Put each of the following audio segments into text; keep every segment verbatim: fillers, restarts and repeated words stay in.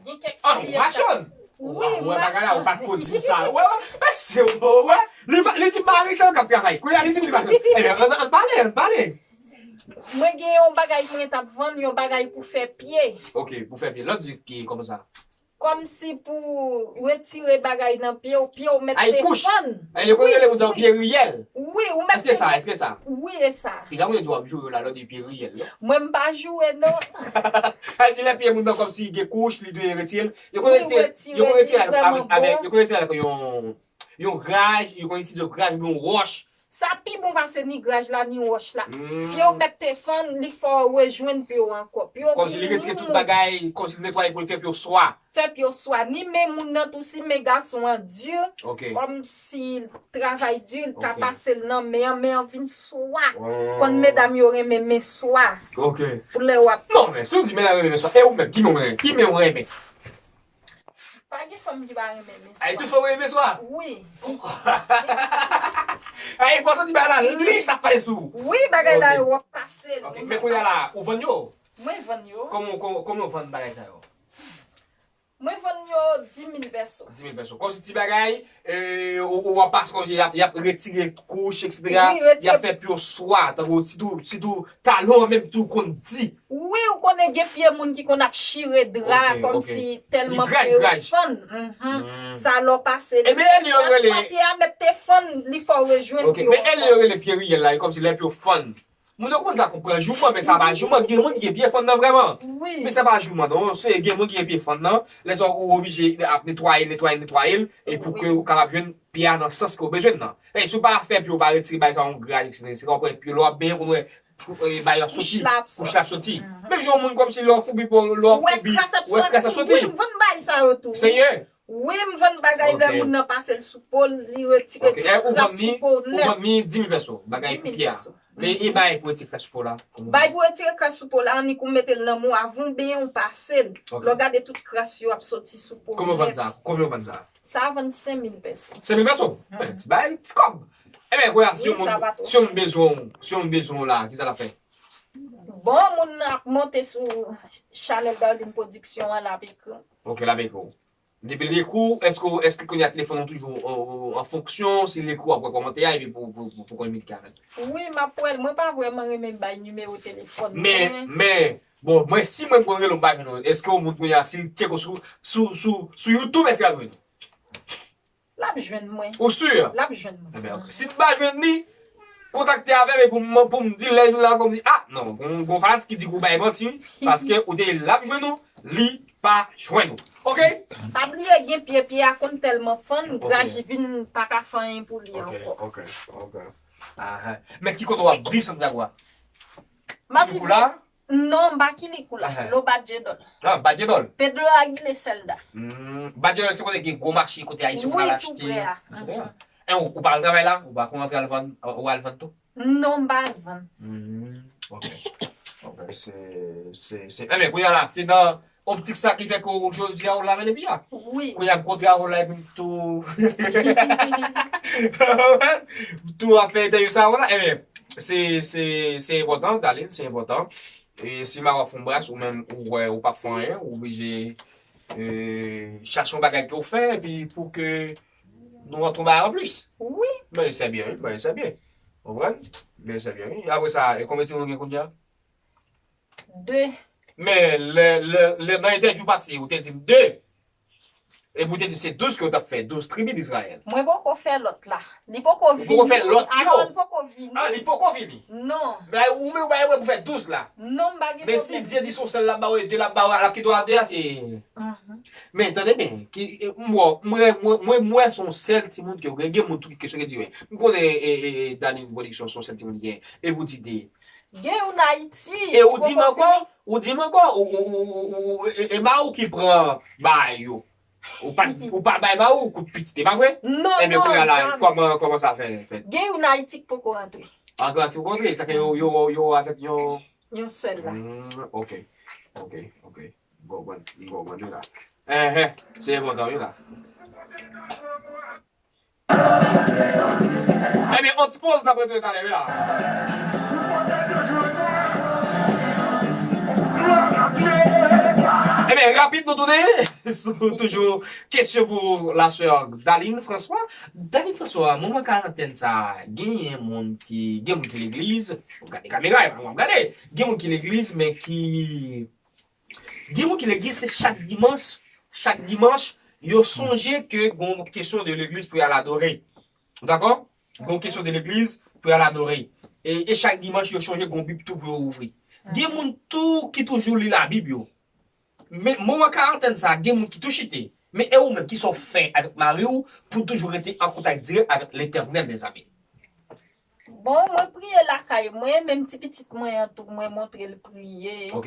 Gen kèk kliyè k ap... Wi, ou wè bagay la, ou pa t ko di m sa. Ou wè, wè, mesye, ou wè, li, li di mari sa k ap travay. Kounye a, li di m li pa jwenn. Ebyen, ann, ann pale, ann pale. Mwen gen yon bagay mwen t ap vann, yon bagay pou fè pye. Ok, pou fè pye. Lè w di pye, kòman sa? Kòmsi pou retire bagay nan pye w, pye w mèt te fann. Ay, yo konn rele moun sa yo pye riyèl. Wi, ou mèt te... Èske sa, èske sa? Wi, e sa. Piga moun yo di w ap joure yo la, lè w di pye riyèl, non? Mwen, m pa joure, non. Ay, di lè pye moun nan kòmsi gen kouch, li dwe retire l. Yo konn retire, yo konn retire avèk, avèk, yo konn retire avèk yon, yon graj, yo konn itilize yon graj oubyen yon wòch. Sa pi bon pase ni graj la, ni wòch la. Pye w mèt te fann, li fè w rejwenn pye w ankò. Pye w vin mou. Kòmsi li retire tout bagay, kòmsi li netwaye pou l fè pye w swa. Fè pye w swa. Ni men moun nan tou, si men gason an di, kòmsi travay di, l ka pase l nan men an, men an vin swa. Konn medam yo renmen men swa. Pou lè w ap... Non, men si w di medam renmen men swa, e ou menm, ki men w renmen? Ki men w renmen? Pa gen fanm ki pa renmen men swa. Ay, tout fanm renmen men swa? Wi. Ay, fò w santi bagay la, li sa pase sou ou. Wi, bagay la, yo ap pase l. Ok, men kounye a la, ou vann yo? Mwen vann yo. Kòman, kòman, kòman w vann bagay sa yo? Mwen vann yo dis mil pèso. Dis mil pèso. Kòmsi ti bagay, eh, ou, ou ap pase kòmsi y ap, y ap retire kouch, et cetera. Wi, retire. Y ap fè pye w swa, tankou sitou, sitou talon an menm tou konn di. Wi, ou konnen gen pye moun ki konn ap chire dra, kòmsi tèlman pye yo fann. Sa lè w pase li. Ebyen, e li yo rele. Lè pye a mèt te fann, li fè w rejwenn pye w ankò. Men e li yo rele pye riyèl la, e kòmsi lè pye w fann. Moun yo konn sa konprann jouman, men sa pa jouman. Gen moun ki gen pye fann nan vrèman. Wi. Men sa pa jouman, non. Se gen moun ki gen pye fann nan. Lè sa ou oblije ap netwaye, netwaye, netwaye l, e pou ke ou kapab jwenn pye a nan sans ke w bezwen l nan. E si w pa fè pye w, pa retire bagay sa yo, graj, et cetera, et cetera, w ap wè pye lè w ap benyen, ou konn wè, eh, bagay yo ap soti, kouch la ap soti. Menm jan yon moun kòmsi lè w foubi, lè w ap foubi, ou wè kras ap soti. Wi, m vann bagay sa yo tou. Serye? Wi, m vann bagay lè moun nan pase l sou po l, li retire tout kras sou po l nèt. Ou vann li dis mil pèso, bagay pou pye a. Dis mil pèso. Men e bagay pou retire kras sou po la? Bagay pou retire kras sou po la, annik ou mete l nan mouv avan w benyen, ou pase l. Lè w gade tout kras yo ap soti sou po w nèt. Kòman w vann sa? Konbyen w vann sa? Sa a vann senk mil pèso. Senk mil pèso? Ti bagay, ti kòb. Ebyen, kounye a, si yon moun, si yon moun bezwen w, si yon moun bezwen w la, kisa l ap fè? Bon, moun nan ap monte sou chanèl Darline Production an, l ap ekri w. Ok, l ap ekri w. Depi l ekri w, èske, èske kounye a telefòn ou toujou an, an, an fonksyon, si l ekri w, w ap wè kòmantè a, epi pou, pou, pou, pou kominike avè l? Wi, m ap wè l. Mwen pa vrèman renmen bay nimewo telefòn mwen. Men, men, bon, mwen si mwen konn rele w, m pa jwenn ou. Èske yon moun kounye a, si l tcheke w sou, sou, sou, sou YouTube, èske l ap jwenn ou? L ap jwenn mwen. Ou si? L ap jwenn mwen. Ebyen, ok. Si l pa jwenn li, kontakte avè m pou m, pou m di l lè l vin la ankò, m di, ah, non, gon, gon fanatik ki di ou bay manti, wi, paske ou te di l ap jwenn ou, li pa jwenn ou. Ok? Pa bliye gen pye, pye a konn tèlman fann, graj vin pa ka fè anyen pou li ankò. Ok, ok, ok. Ahan. Men ki kote w ap viv, Santiago a? M ap viv la. Non, m pa Kilikou la. Lo Badjedòl. Ah, Badjedòl. Pedro Aguilé Selda. Hmm, Badjedòl se kote gen gwo mache, kote Ayisyen konn al achte. Wi, tou prè a. Tou prè a. E ou, ou pa al travay la? Ou pa konn antre al vann, ou al vann tou? Non, m pa al vann. Hmm, ok. Ok, se, se, se, enben, kounye a la, se nan optik sa ki fè ke w jodi a ou la menm depi a. Wi. Kounye a m kontre avè w la epi m tou, tou ap fè entèvyou sa avè w la. Enben, se, se, se enpòtan, Darline, se enpòtan. E si mari w ap fè yon bras, ou menm, ou wè, ou p ap fè anyen, ou oblije, e, chache yon bagay ke w fè, epi pou ke nou rantre yon bagay anplis. Wi. Men se byen, wi, men se byen. Ou konprann? Men se byen, wi. Apre sa, e konbyen timoun ou gen kounye a? De. Men, lè, lè, lè nan entèvyou pase, ou te di m de. Epi w te di m se douz ke w t ap fè, douz tribi d Izrayèl. Mwen poko fè lòt la. Li poko vini. Ou poko fè lòt yo? Alò, li poko vini. Ah, li poko vini? Non. Men ou menm ou bay wè pou fè douz la. Non, m pa gen pwoblèm. Men si Dye di se yon sèl l ap ba w, e de l ap ba w, l ap kite w a de a, se... Mhm. Men, tande byen, ki, e, m wè, mwen, mwen, mwen, mwen, se yon sèl timoun ke w gen, gen moun tou ki kesyon ke di, men, m konnen, e, e, e, Darline Production, se yon sèl timoun li gen. Epi w di de. Gen youn Ayiti. E ou di m ankò, ou di m ankò, ou, ou, ou, ou, e, e mari w ki pran bagay yo. Ou pa, ou pa bay mari w kout pitit, e pa vre? Non, non, janmè. Ebyen, kounye a la, kòman, kòman sa fè, fèt? Gen youn Ayiti k poko rantre. Ah, gen Ayiti poko rantre, sa fè yo, yo, yo avèk yon... Yon sèl la. Hmm, ok, ok, ok. M konprann, m konprann wi la. Enhen, se enpòtan wi la. Ebyen, on ti poz, n ap retounen talè, wi la. Ebyen, rapid, nou tounen sou toujou kesyon pou la sè Daline François. Daline François, moman karantèn sa, genyen moun ki, gen moun ki legliz, w ap gade kamera, w ap gade, gen moun ki legliz, men ki, gen moun ki legliz, se chak dimanch, chak dimanch, yo sonje ke gon kesyon de legliz pou y al adore. Dakò? Gon kesyon de legliz pou y al adore. E, e chak dimanch, yo sonje gon Bib tou pou yo ouvri. Gen moun tou ki toujou li Labib yo. Men moman karantèn sa, gen moun ki tou chite. Men e ou menm, kisa w fè avèk mari w pou toujou rete an kontak dirèk avèk Letènèl, mezanmi? Bon, mwen priye lakay mwen, menm ti pitit mwen an tou, mwen montre l priye. Ok.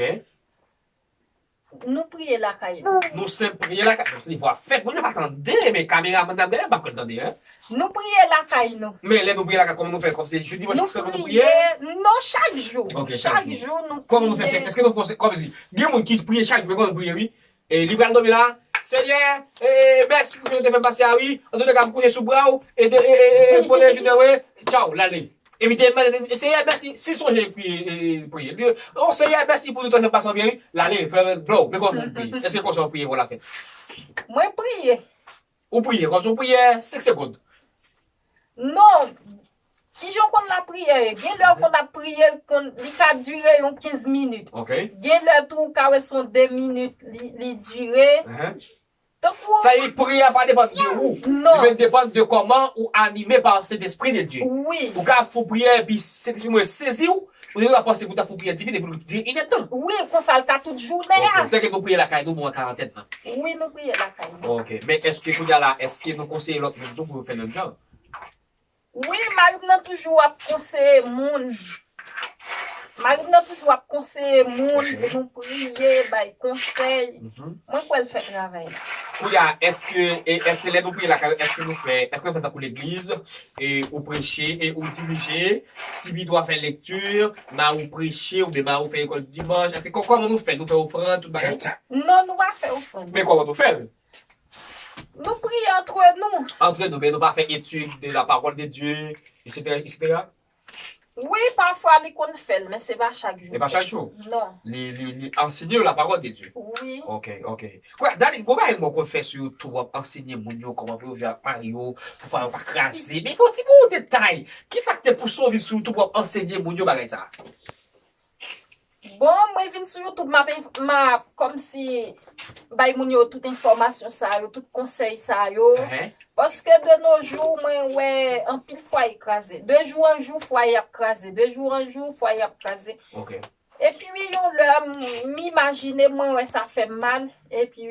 Nou priye lakay nou. Nou se priye lakay. Se vwa fèt, moun yo pa tande, men kameramann nan, pa kwè l tande, hein? Nou priye lakay nou. Men lè nou priye lakay, kòman nou fè? Kòm se jou dimanch Nou sèlman nou priye? priye, non, chak jou. Ok, Chak jou nou Kòman nou fè? priye. Èske nou fè, kòm si, gen moun ki priye chak jou, men kòman nou priye, wi. E li pral dòmi la. Senyè, e, mèsi pou jounen w te fè m pase a, wi. Antouka, m kouche sou bra w. E de, e, e, e, bonne journée, wi. Tchaw, l ale. Epi demen, Senyè, mèsi. Si l sonje priye, e, priye. Li, oh, Senyè, mèsi pou jounen w te fè m pase a byen, wi. L ale, fè blow. Men kòman moun priye? Èske konsa w priye pou la fèt? Mwen priye. Ou priye, kòm si w priye senk segonn. Non, kijan w konn lapriyè ye? Gen lè w konn ap priye, konn, li ka dire yon kenz minit. Ok. Gen lè tou, ou ka wè se yon de minit li, li dire. Ahan. Tankou. Sa vle di priyè pa depann de ou. Non. Li men depann de kòman ou anime pa Sentespri de Dye. Wi. Ou ka fè yon priyè epi Sentespri mwen sezi w, ou te ka panse pou ta fè yon priyè di minit epi l dire inèdtan. Wi, konsa l ka tout jounen Ok. an. Se ke nou priye lakay nou bon an karantèn nan. Wi, nou priye lakay nou. Ok. Men èske kounye a la, èske nou konseye lòt moun tou pou yo fè menm jan? Wi, mari m nan toujou ap konseye moun. Mari m nan toujou ap konseye moun Ok. pou nou priye, bay konsèy. Mhm. Mwen kwè l fè travay la. Kounye a, èske, e, èske lè nou priye lakay, èske nou fè, èske nou fè tankou legliz, e ou preche, e ou dirije, ti pito a fè lekti, mari w preche, oubyen mari w fè lekòl dimanch, èske kò-, kòman nou fè? Nou fè ofrann, tout bagay? Non, nou pa fè ofrann. Men kòman nou fè l? Nou priye antre nou. Antre nou, men nou pa fè etid de la parole de Dieu, et cetera, et cetera? Wi, pafwa li konn fè l, men se pa chak jou. E pa chak jou? Non. Li, li, li ansenye la parole de Dieu. Wi. Ok, ok. Kwè, Daline, gon bagay mwen konn fè sou YouTube, w ap ansenye moun yo kòman pou yo viv ak mari yo, pou fwa yo pa kraze. Men fè yon ti bon detay. Kisa k te pouse w vin sou YouTube, w ap ansenye moun yo bagay sa? Bon, mwen vin sou YouTube, m ap, m ap kòmsi bay moun yo tout enfòmasyon sa yo, tout konsèy sa yo. Ahan. Paske de nos jours, mwen wè anpil fwaye kraze. De jou an jou, fwaye ap kraze. De jou an jou, fwaye ap kraze. Ok. Epi yon lè, m, m imajine, mwen wè sa fè m mal. Epi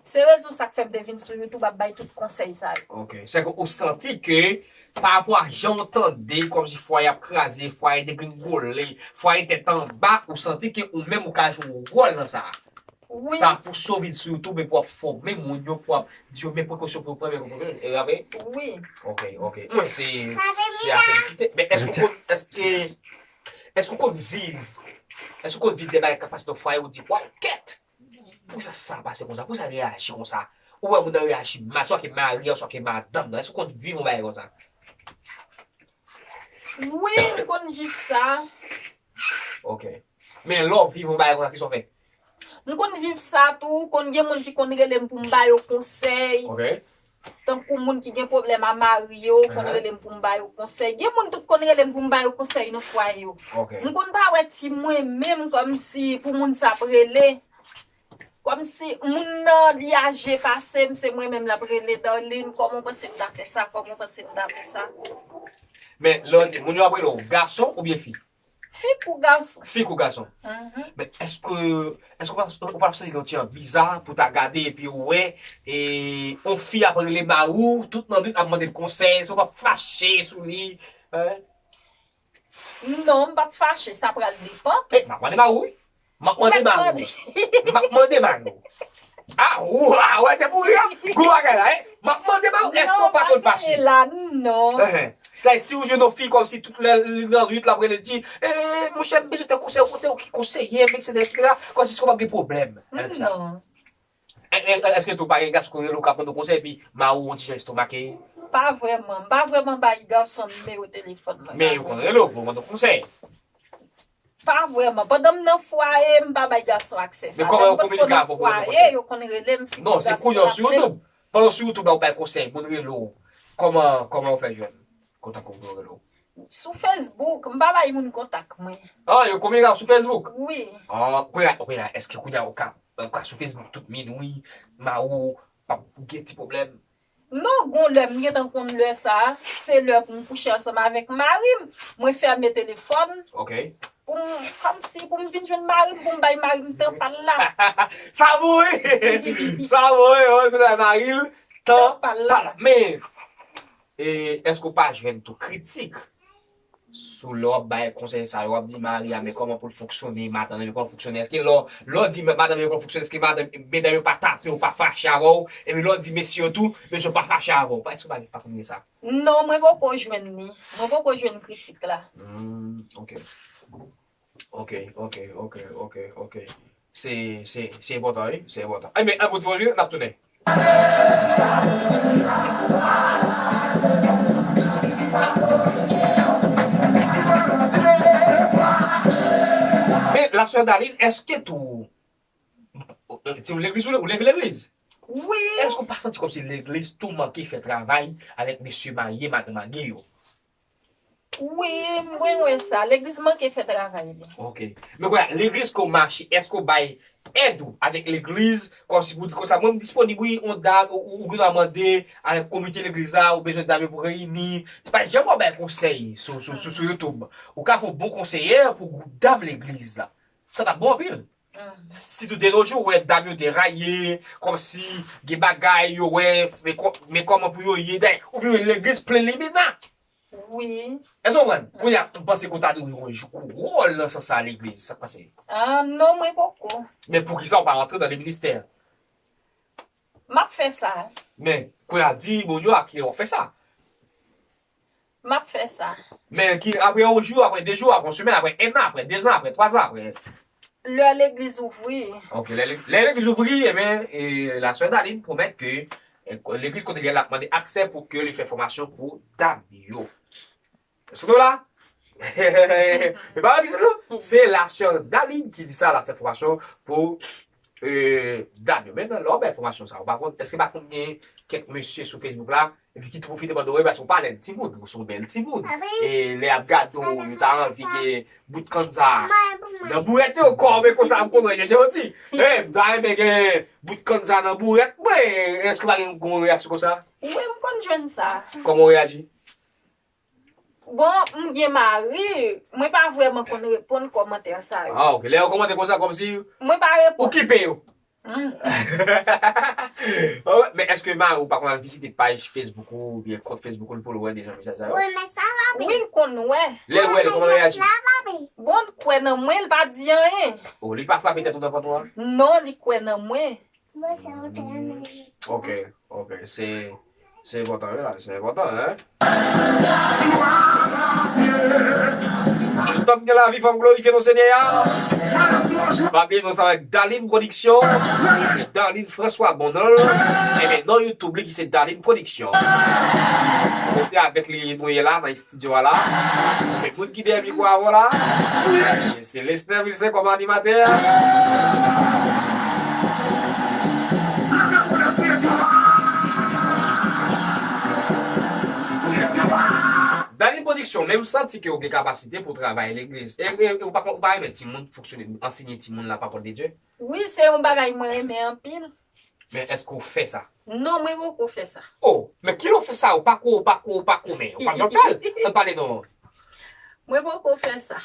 se rezon sa k fè m te vin sou YouTube ap bay tout konsèy sa yo. Ok. Se ke ou santi ke pa rapò a jan w tande, kòmsi fwaye ap kraze, fwaye degringole, fwaye tèt anba, ou santi ke ou menm ou ka jwe yon wòl nan sa. Wi. Sa pouse w vin sou YouTube e pou w ap fòme moun yo, pou w ap di yo men prekosyon pou yo pran, men prekosyon. E la vre? Wi. Ok, ok. Mwen, se, se a felisite. Men èske w konn, èske, èske w konn viv, èske w konn viv de bagay k ap pase nan fwaye ou di, waw, kèt! Poukisa sa pase konsa? Poukisa l reyaji konsa? Ou wè moun nan reyaji mal, swa ke mari an, swa ke madanm nan. Èske w konn viv yon bagay konsa? Wi, m konn viv sa. Ok. Men lè w viv yon bagay konsa, kisa w fè? M konn viv sa tou, konn gen moun ki konn rele m pou m ba yo konsèy. Ok. Tankou moun ki gen pwoblèm a mari yo, konn Ahan. Rele m pou m ba yo konsèy. Gen moun tou k konn rele m pou m ba yo konsèy nan fwaye yo. Ok. M konn pa wè ti mwen menm kòmsi pou moun sa ap rele. Kòmsi moun nan li aje pase m, se mwen menm l ap rele, Darline, kòman w panse m ta fè sa, kòman w panse m ta fè sa. Men lè w di, moun yo ap rele w gason oubyen fi? Fi kou gason. Fi kou gason. Mhm. Men èske, èske w pa, w pa santi yon ti jan biza pou ta gade epi w wè, e, yon fi ap rele mari w tout nan nwit ap mande l konsèy, èske w p ap fache sou li? Hein? Non, m p ap fache, sa pral depann. E, m ap mande mari w, wi. M ap mande mari w. M ap mande mari w. Ah, ou, ah, wè, te pou ri, a. Gwo bagay la, hein? M ap mande mari w, èske w pa konn fache? Non, m pa la, non. Ehe. Sa, si w jwenn yon fi kòmsi tout lè li nan nwit l ap rele l di, eh, monchè, m bezwen tèl konsèy, ou konsèy, ou ki konseye m, et cetera, et cetera. Kòmsi si w p ap gen pwoblèm avèk sa. Non. E, e, èske tou pa gen gason ki rele w k ap mande w konsèy epi mari w yon ti jan estomake? Pa vrèman. M pa vrèman bay gason nimewo telefòn mwen. Men yo konn rele w pou mande w konsèy. Pa vrèman. Pandan m nan fwaye, m pa bay gason aksè sa. Men kòman yo kominike avè w pou yo nan fwaye, yo konn rele m, figi gason ap plen. Non, se kounye a sou YouTube. Pandan w sou YouTube la, ou bay konsèy, moun rele w. Kòman, kòman w fè jwenn kontak ou pou yo rele w? Sou Facebook, m pa bay moun kontak mwen. Ah, yo kominike avè w sou Facebook? Wi. Ah, kounye a, kounye a, èske kounye a ou ka, ou ka sou Facebook tout minwi, mari w p ap gen ti pwoblèm? Non, gon lè m gentan konn lè sa a, se lè pou m kouche ansanm avèk mari m. Mwen fèmen telefòn. Ok. Pou m, kòmsi pou m vin jwenn mari m, pou m bay mari m tan pa l la. Sa bon, wi! Sa bon, wi! Ou vin bay mari l tan pa l la. Men, e, èske w pa jwenn tou kritik? Sou lè w ap bay konsèy sa yo, w ap di mari a, men kòman pou l fonksyone, madanm, men kòman fonksyone. Èske lè w, lè w di madanm, men kòman fonksyone, èske madanm, medam yo pa tape w, pa fache avè w? Epi lè w di mesye yo tou, mesye yo pa fache avè w? Èske w pa, pa konn gen sa? Non, mwen poko jwenn li. Mwen poko jwenn kritik la. Hmm, ok. Ok, ok, ok, ok, ok. Se, se, se enpòtan, wi, se enpòtan. Ebyen, an bon ti pòz, n ap tounen. Men, la sè Darline, èske tou, ti legliz ou, ou leve legliz? Wi. Èske ou pa santi kòmsi legliz tou manke fè travay avèk mesye marye, madanm marye yo? Wi, mwen wè sa. Legliz manke fè travay li. Ok. Men kounye a, legliz ke w mache, èske w bay èd ou avèk legliz? Kòmsi pou di konsa, mwen m disponib, wi, yon dam, ou, ou, ou gen dwa mande avèk komite legliz la, ou bezwen dam yo pou reyini. Pa janm w ap bay konsèy sou, sou, sou, sou YouTube. Ou ka fè yon bon konseyè pou gwoup dam legliz la. Sa t ap bon anpil. Sitou de nos jours, ou wè dam yo deraye, kòmsi gen bagay yo wè, men kò-, men kòman pou yo ye. Dayè, ou vin wè legliz plen limena. Wi. Èske w konprann? Kounye a, m panse ke w ta dwe jwe yon jou, yon wòl nan sans sa legliz. Sa k pase? Ah, non, mwen poko. Men poukisa w pa rantre nan le ministè? M ap fè sa. Men, kounye a, di moun yo a kilè w ap fè sa. M ap fè sa. Men ki, apre yon jou, apre de jou, apre yon semèn, apre en an, apre de zan, apre twa zan, apre. Lè legliz ouvri. Ok, lè, lè legliz ouvri, ebyen, e, la sè Darline pwomèt ke, e, legliz kote l ye a ap mande aksè pou ke li fè fòmasyon pou dam yo. Èske nou la? E pa mwen ki di sa, non. Se la sè Darline ki di sa, l ap fè fòmasyon pou, e, dam yo. Men lè w bay enfòmasyon sa, ou pa konn, èske pa konn gen kèk mesye sou Facebook la, epi ki pwofite mande w, e, paske ou pa lèd timoun, ou se yon bèl timoun. E lè y ap gade w, yo ta anvi gen bout kanza nan bourèt yo, kòm e konsa m konn wè, jan jan w di. E, m ta renmen gen bout kanza nan bourèt mwen, èske pa gen yon reyaksyon konsa? Wi, m konn jwenn sa. Kòman w reyaji? Bon, m gen mari, mwen pa vrèman konn reponn kòmantè sa yo. Ah, ok. Lè yo kòmante konsa, kòmsi mwen pa reponn. Ou kipe yo. Mm. Oh, men èske mari w pa konn al vizite paj Facebook ou oubyen kont Facebook ou pou l wè dejan mesaj sa yo? Wi, l konn wè. Lè l wè, l kòman l reyaji? Bon, l kwè nan mwen, l pa di anyen. Oh, li pa frape tèt ou nan pòt ou a? Non, li kwè nan mwen. Ok, ok, se, se enpòtan, wi, la, se enpòtan, hein? Tout tan m gen lavi, fò m glorifye non Senyè a. Pa bliye non sa avèk Darline Production, Darline François, bon non. Ebyen, non YouTube li ki se Darline Production. E se avèk li nou ye la, nan estidyo a la. E moun ki dèyè mikwo a w la, se Lesner Vilsen kòm animatè. Darline Production, men m santi ke w gen kapasite pou w travay legliz. E, e, e ou pa, ou pa renmen timoun, fonksyone, ansenye timoun la pawòl de Dye? Wi, se yon bagay mwen renmen anpil. Men èske w fè sa? Non, mwen poko fè sa. Oh, men kilè w fè sa? Ou pa ko, ou pa ko, ou pa ko, men ou pa janm fè l. Ann pale non. Mwen poko fè sa.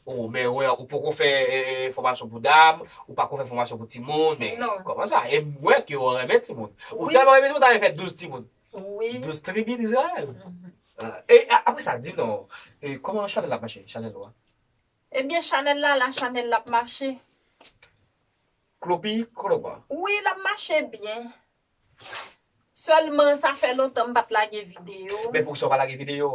Oh, men wè, ou poko fè, e, e, fòmasyon pou dam, ou pa ko fè fòmasyon pou timoun, men kòman sa? E m wè ke w renmen timoun. Ou tèlman renmen timoun, ou ta renmen fè douz timoun. Wi. Douz tribi Izrayèl. Ah, e a-, apre sa, di m non, e, kòman chanèl la ap mache, chanèl ou a? Ebyen, chanèl la, la chanèl la ap mache. Klopi, klopa. Wi, l ap mache byen. Sèlman, sa fè lontan m pa t lage videyo. Men poukisa w pa lage videyo?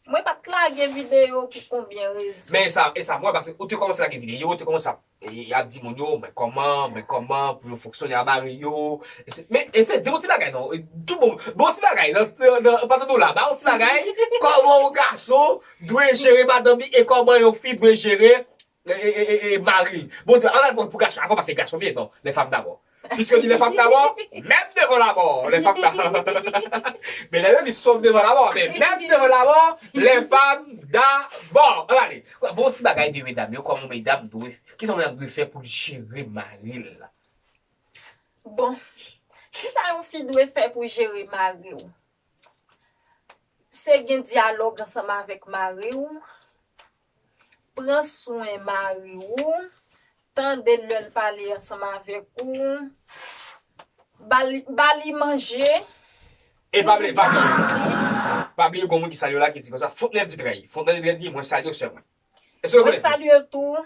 Mwen pa t lage videyo pou konbyen rezon. Men e sa, e sa, mwen, paske ou te kòmanse lage videyo, ou te kòmanse ap, e, ap di moun yo, men kòman, men kòman pou yo fonksyone a mari yo. E se, men, e se, di m yon ti bagay, non. E, tout bon, bon ti bagay, nan, nan, nan, pa tande w la, ba yon ti bagay, kòman yon gason dwe jere madanm li e kòman yon fi dwe jere e, e, e, e, e mari. Bon, di, ann al pran pou gason, avan pase gason byen, non, les femmes d'abord. Puisque dit les femmes d'abord, même devant la mort, les femmes d'abord. Men lè yo di sauf devant la mort, men même devant la mort, les femmes d'abord. Ann ale. Bon, ti bagay de medam yo, kòman medam dwe, kisa medam dwe fè pou l jere mari l? Bon, kisa yon fi dwe fè pou jere mari w? Se gen dyalòg ansanm avèk mari w, pran swen mari w, tande lè l pale ansanm avèk ou, ba li, ba li manje, e pa bliye, pa bliye, pa bliye, gon moun ki salye w la ki di konsa, Fontenelle Dutreuil, Fontenelle Dutreuil di, mwen salye w sè mwen. Èske w rekonèt li? Mwen salye w tou.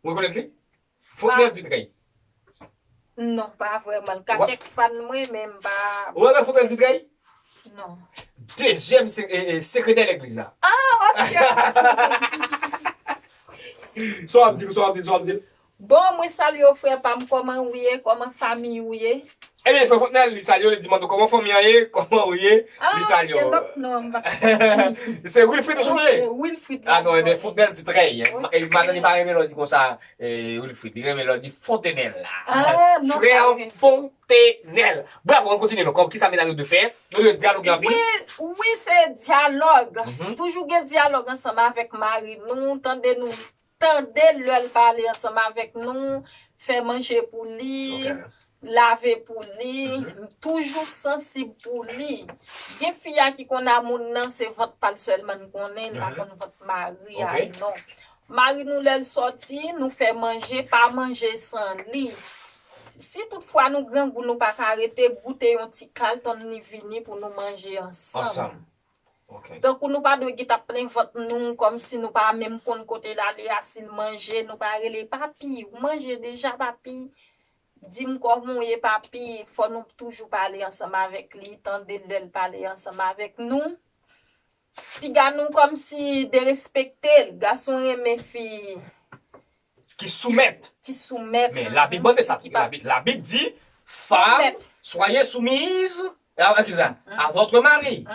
Ou rekonèt li? Fontenelle Dutreuil. Non, pa vrèman. L ka kèk fan mwen, men m pa. Ou wè Fontenelle Dutreuil? Non. Dezyèm se, e, e, sekretè legliz la. Ah, ok. Sa w ap di, sa w ap di, sa w ap di? Bon, mwen salye w, frè pa m, kòman ou ye, kòman fanmi ou ye? Ebyen, frè Fontenelle, li salye w, li di mande w kòman fanmi an ye, kòman ou ye, li salye w. Ah, gen lòt non, m pa. Se Wilfrid ou sonje? Wilfrid. Ah non, ebyen, Fontenelle Dutreuil. Madanm li pa renmen lè w di konsa, e, Wilfrid, li renmen lè w di Fontenelle la. Ah, non, frè Fontenelle. Bravo, ann kontinye non, kòm kisa medam yo dwe fè? Yo dwe dyaloge anpil. Wi, wi, se dyalòg. Toujou gen dyalòg ansanm avèk mari nou, tande nou, tande lè l pale ansanm avèk nou, fè manje pou li, lave pou li, toujou sansib pou li. Gen fi a ki konn a moun nan, se vant pa l sèlman n konnen, n pa konn vant mari a non. Mari nou, lè l sòti, nou fè manje, pa manje san li. Si toutfwa nou grangou, nou pa ka rete, goute yon ti kal, tann li vini pou nou manje ansanm. Tankou nou pa dwe git ap plen vant nou, kòmsi nou pa menm konn kote l ale a, si l manje, nou pa rele, "Papi, ou manje deja, papi?" Di m kòman w ye, papi. Fò nou toujou pale ansanm avèk li, tande lè l pale ansanm avèk nou. Piga nou kòmsi derespekte l. Gason renmen fi ki soumèt. Ki soumèt. Men Labib mande sa tou. Labib, Labib di, "Femmes, soyez soumises à, à qui ça? À votre mari."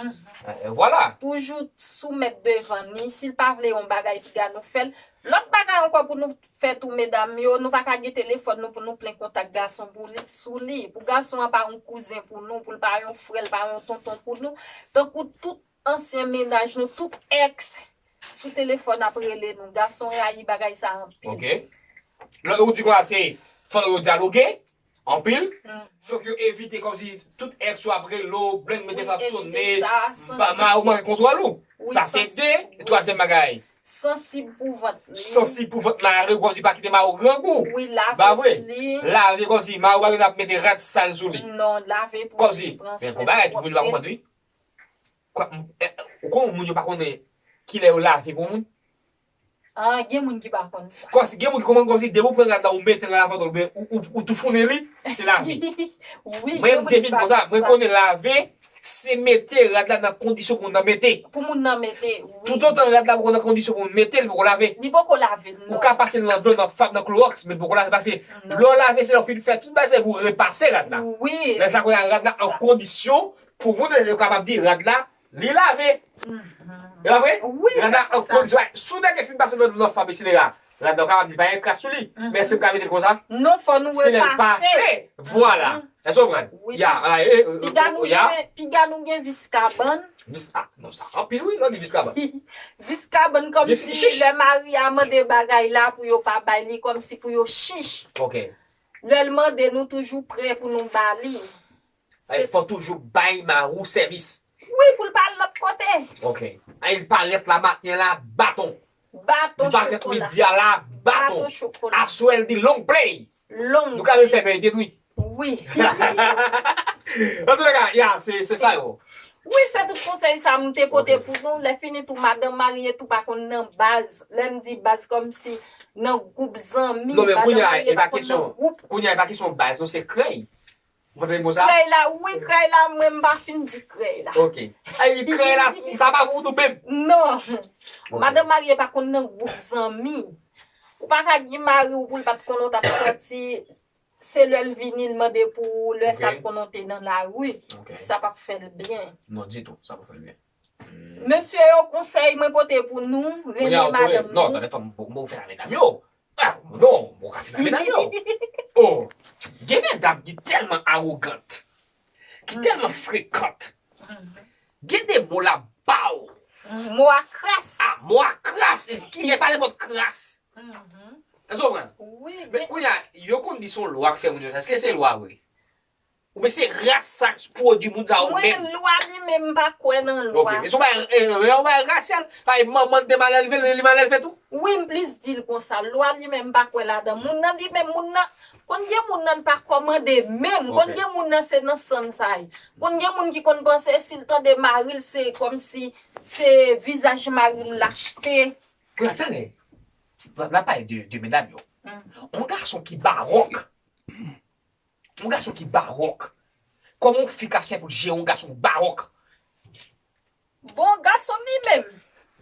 Eh, voilà. Toujou soumèt devan li. Si l pa vle yon bagay, piga nou fè l. Lòt bagay ankò pou nou fè tou, medam yo, nou pa ka gen telefòn nou pou nou plen kontak gason pou li, sou li. Pou gason an pa yon kouzen pou nou, pou l pa yon frè, l pa yon tonton pou nou. Tankou tout ansyen mennaj nou, tout èks sou telefòn ap rele nou. Gason rayi bagay sa anpil. Ok. Lè ou di konsa, se fò yo dyaloge anpil. Fòk yo evite kòmsi tout èks yo ap rele w, blank mete frap sonnen, ba ma ou manke kontwòl ou. Sa se de, twazyèm bagay. Sansib pou vant li. Sansib pou vant mari w, kòmsi pa kite mari w grangou. Wi, lave pou li. Lave kòmsi mari w pa gen ap mete rad sal sou li. Non, lave pou li. Kòmsi, men bon bagay, tout moun pa konprann wi. Kwa, m, eh, ou konn moun yo pa konnen kilè yo lave pou moun? Ah, gen moun ki pa konn sa. Kòmsi, gen moun ki konprann kòmsi depi ou pran rad la, ou mete l nan lavadò, oubyen ou, ou, ou toufounen li, se lave. Wi, mwen, m defini konsa, mwen konnen lave, se mete rad la nan kondisyon pou moun nan mete. Pou moun nan mete, wi. Toutotan rad la poko nan kondisyon pou moun mete l, li poko lave. Li poko lave, non. Ou ka pase l nan dlo, nan fab, nan klowòks, men l poko lave, paske lè w lave, se lè w fin fè tout bagay, se pou repase rad la. Wi. Lè sa, kounye a rad la an kondisyon, pou moun yo kapab di rad la, li lave. E pa vre? Wi, rad la an kondisyon. Wi, si w nèg fin pase nan dlo, nan fab, etsetera, rad la, ou kapab di pa gen kras sou li. Men èske m ka mete l konsa? Non, fò nou repase. Se lè l pase. Vwala. Èske w konprann? Wi. Ya, a, e, e, piga nou gen, piga nou gen vis kabann. Vis, a, non, sa anpil, wi, lè w di vis kabann. Vis kabann, kòmsi lè mari a mande bagay la pou yo pa bay li, kòmsi pou yo chich. Ok. Lè l mande, nou toujou prè pou nou ba li. Ay, fò toujou bay mari w sèvis. Wi, pou l pa al lòt kote. Ok. Ay, l parèt la maten la, baton. Baton chokola. L parèt midi a la, baton. Baton chokola. Aswè, l di long play. Long play. Nou ka menm fè pèy detwi. Wi. Antoulèka, ya, se, se sa yo. Wi, se tout konsèy sa m te pote pou nou. Lè fini tou, madanm marye tou pa konn nan baz. Lè m di baz, kòmsi nan gwoup zanmi, madanm marye pa konn nan gwoup. Non, men kounye a, e pa kesyon, kounye a, e pa kesyon baz, non, se krèy. Ou pa tande mo sa? Krèy la, wi, krèy la, mwen m pa fin di krèy la. Ok. Ay, krèy la, sa pa pou ou tou menm? Non. Ok. Madan marye pa konn nan gwoup zanmi. Ou pa ka gen mari w pou l pa t konnen w t ap sòti. Se lè l vini, l mande pou ou, lè sa l konnen w te nan lari. Ok. Sa p ap fè l byen. Non, ditou, sa p ap fè l byen. Mesye yo, konsèy mwen pote pou nou, renmen madanm nou. Non, tande fanm, bon, bon, fè la medam yo. Ah, non, bon, ka fè la medam yo. Oh, gen medam ki tèlman arogant, ki tèlman frekant. Gen de mo la ba w. Mo a kras. Ah, mo a kras, e ki e pa nenpòt kras. Èske w konprann? Wi. Men kounye a, yo konn di se yon lwa k fè moun yo sa. Èske se lwa vre? Oubyen se ras sa k pwodui moun sa yo menm? Mwen, lwa li menm, m pa kwè nan lwa. Ok, se yon bagay, eh, yon bagay rasyal, paske manman l te mal elve l, li mal elve tou? Wi, m plis di l konsa. Lwa li menm, m pa kwè ladan. Moun nan li menm, moun nan, konn gen moun nan pa kòmande menm. Ok. Konn gen moun nan se nan san l sa ye. Konn gen moun ki konn panse si l tande mari l, se kòmsi se vizaj mari l l achte. Kounye a, talè, n ap, n ap pale de, de medam yo. Yon gason ki bawòk. Yon gason ki bawòk. Kòman yon fi ka fè pou l jere yon gason bawòk? Bon, gason li menm.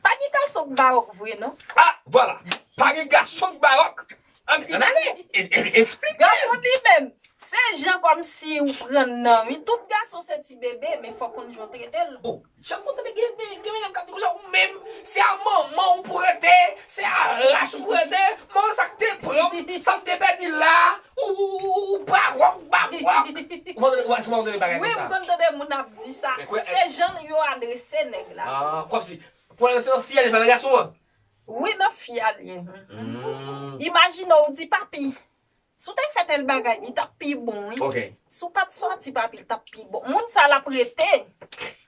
Pa gen gason k bawòk vre, non. Ah, vwala. Pa gen gason k bawòk. Ann, ann ale. E, e, eksplike. Gason li menm. Se jan kòmsi ou pran nan, wi. Tout gason se ti bebe, men fò konn jan w trete l. Oh, jan m konn tande gen, gen, gen medam k ap di konsa, ou menm, se a manman w pou rete, se a ras ou pou rete, manman sa k te pran m, sa m te pèdi la, ou, ou, ou, ou bawòk, bawòk. Ou konn tande, ou konn tande bagay konsa? Wi, m konn tande moun ap di sa. Se jan yo adrese nèg la. Ah, kòmsi, pou se nan fi a, li pa nan gason an? Wi, nan fi a li ye. Imajine w di papi. Si w te fè tèl bagay, li t ap pi bon, wi. Ok. Si w pa t sòti, papi, li t ap pi bon. Moun sa l ap rete.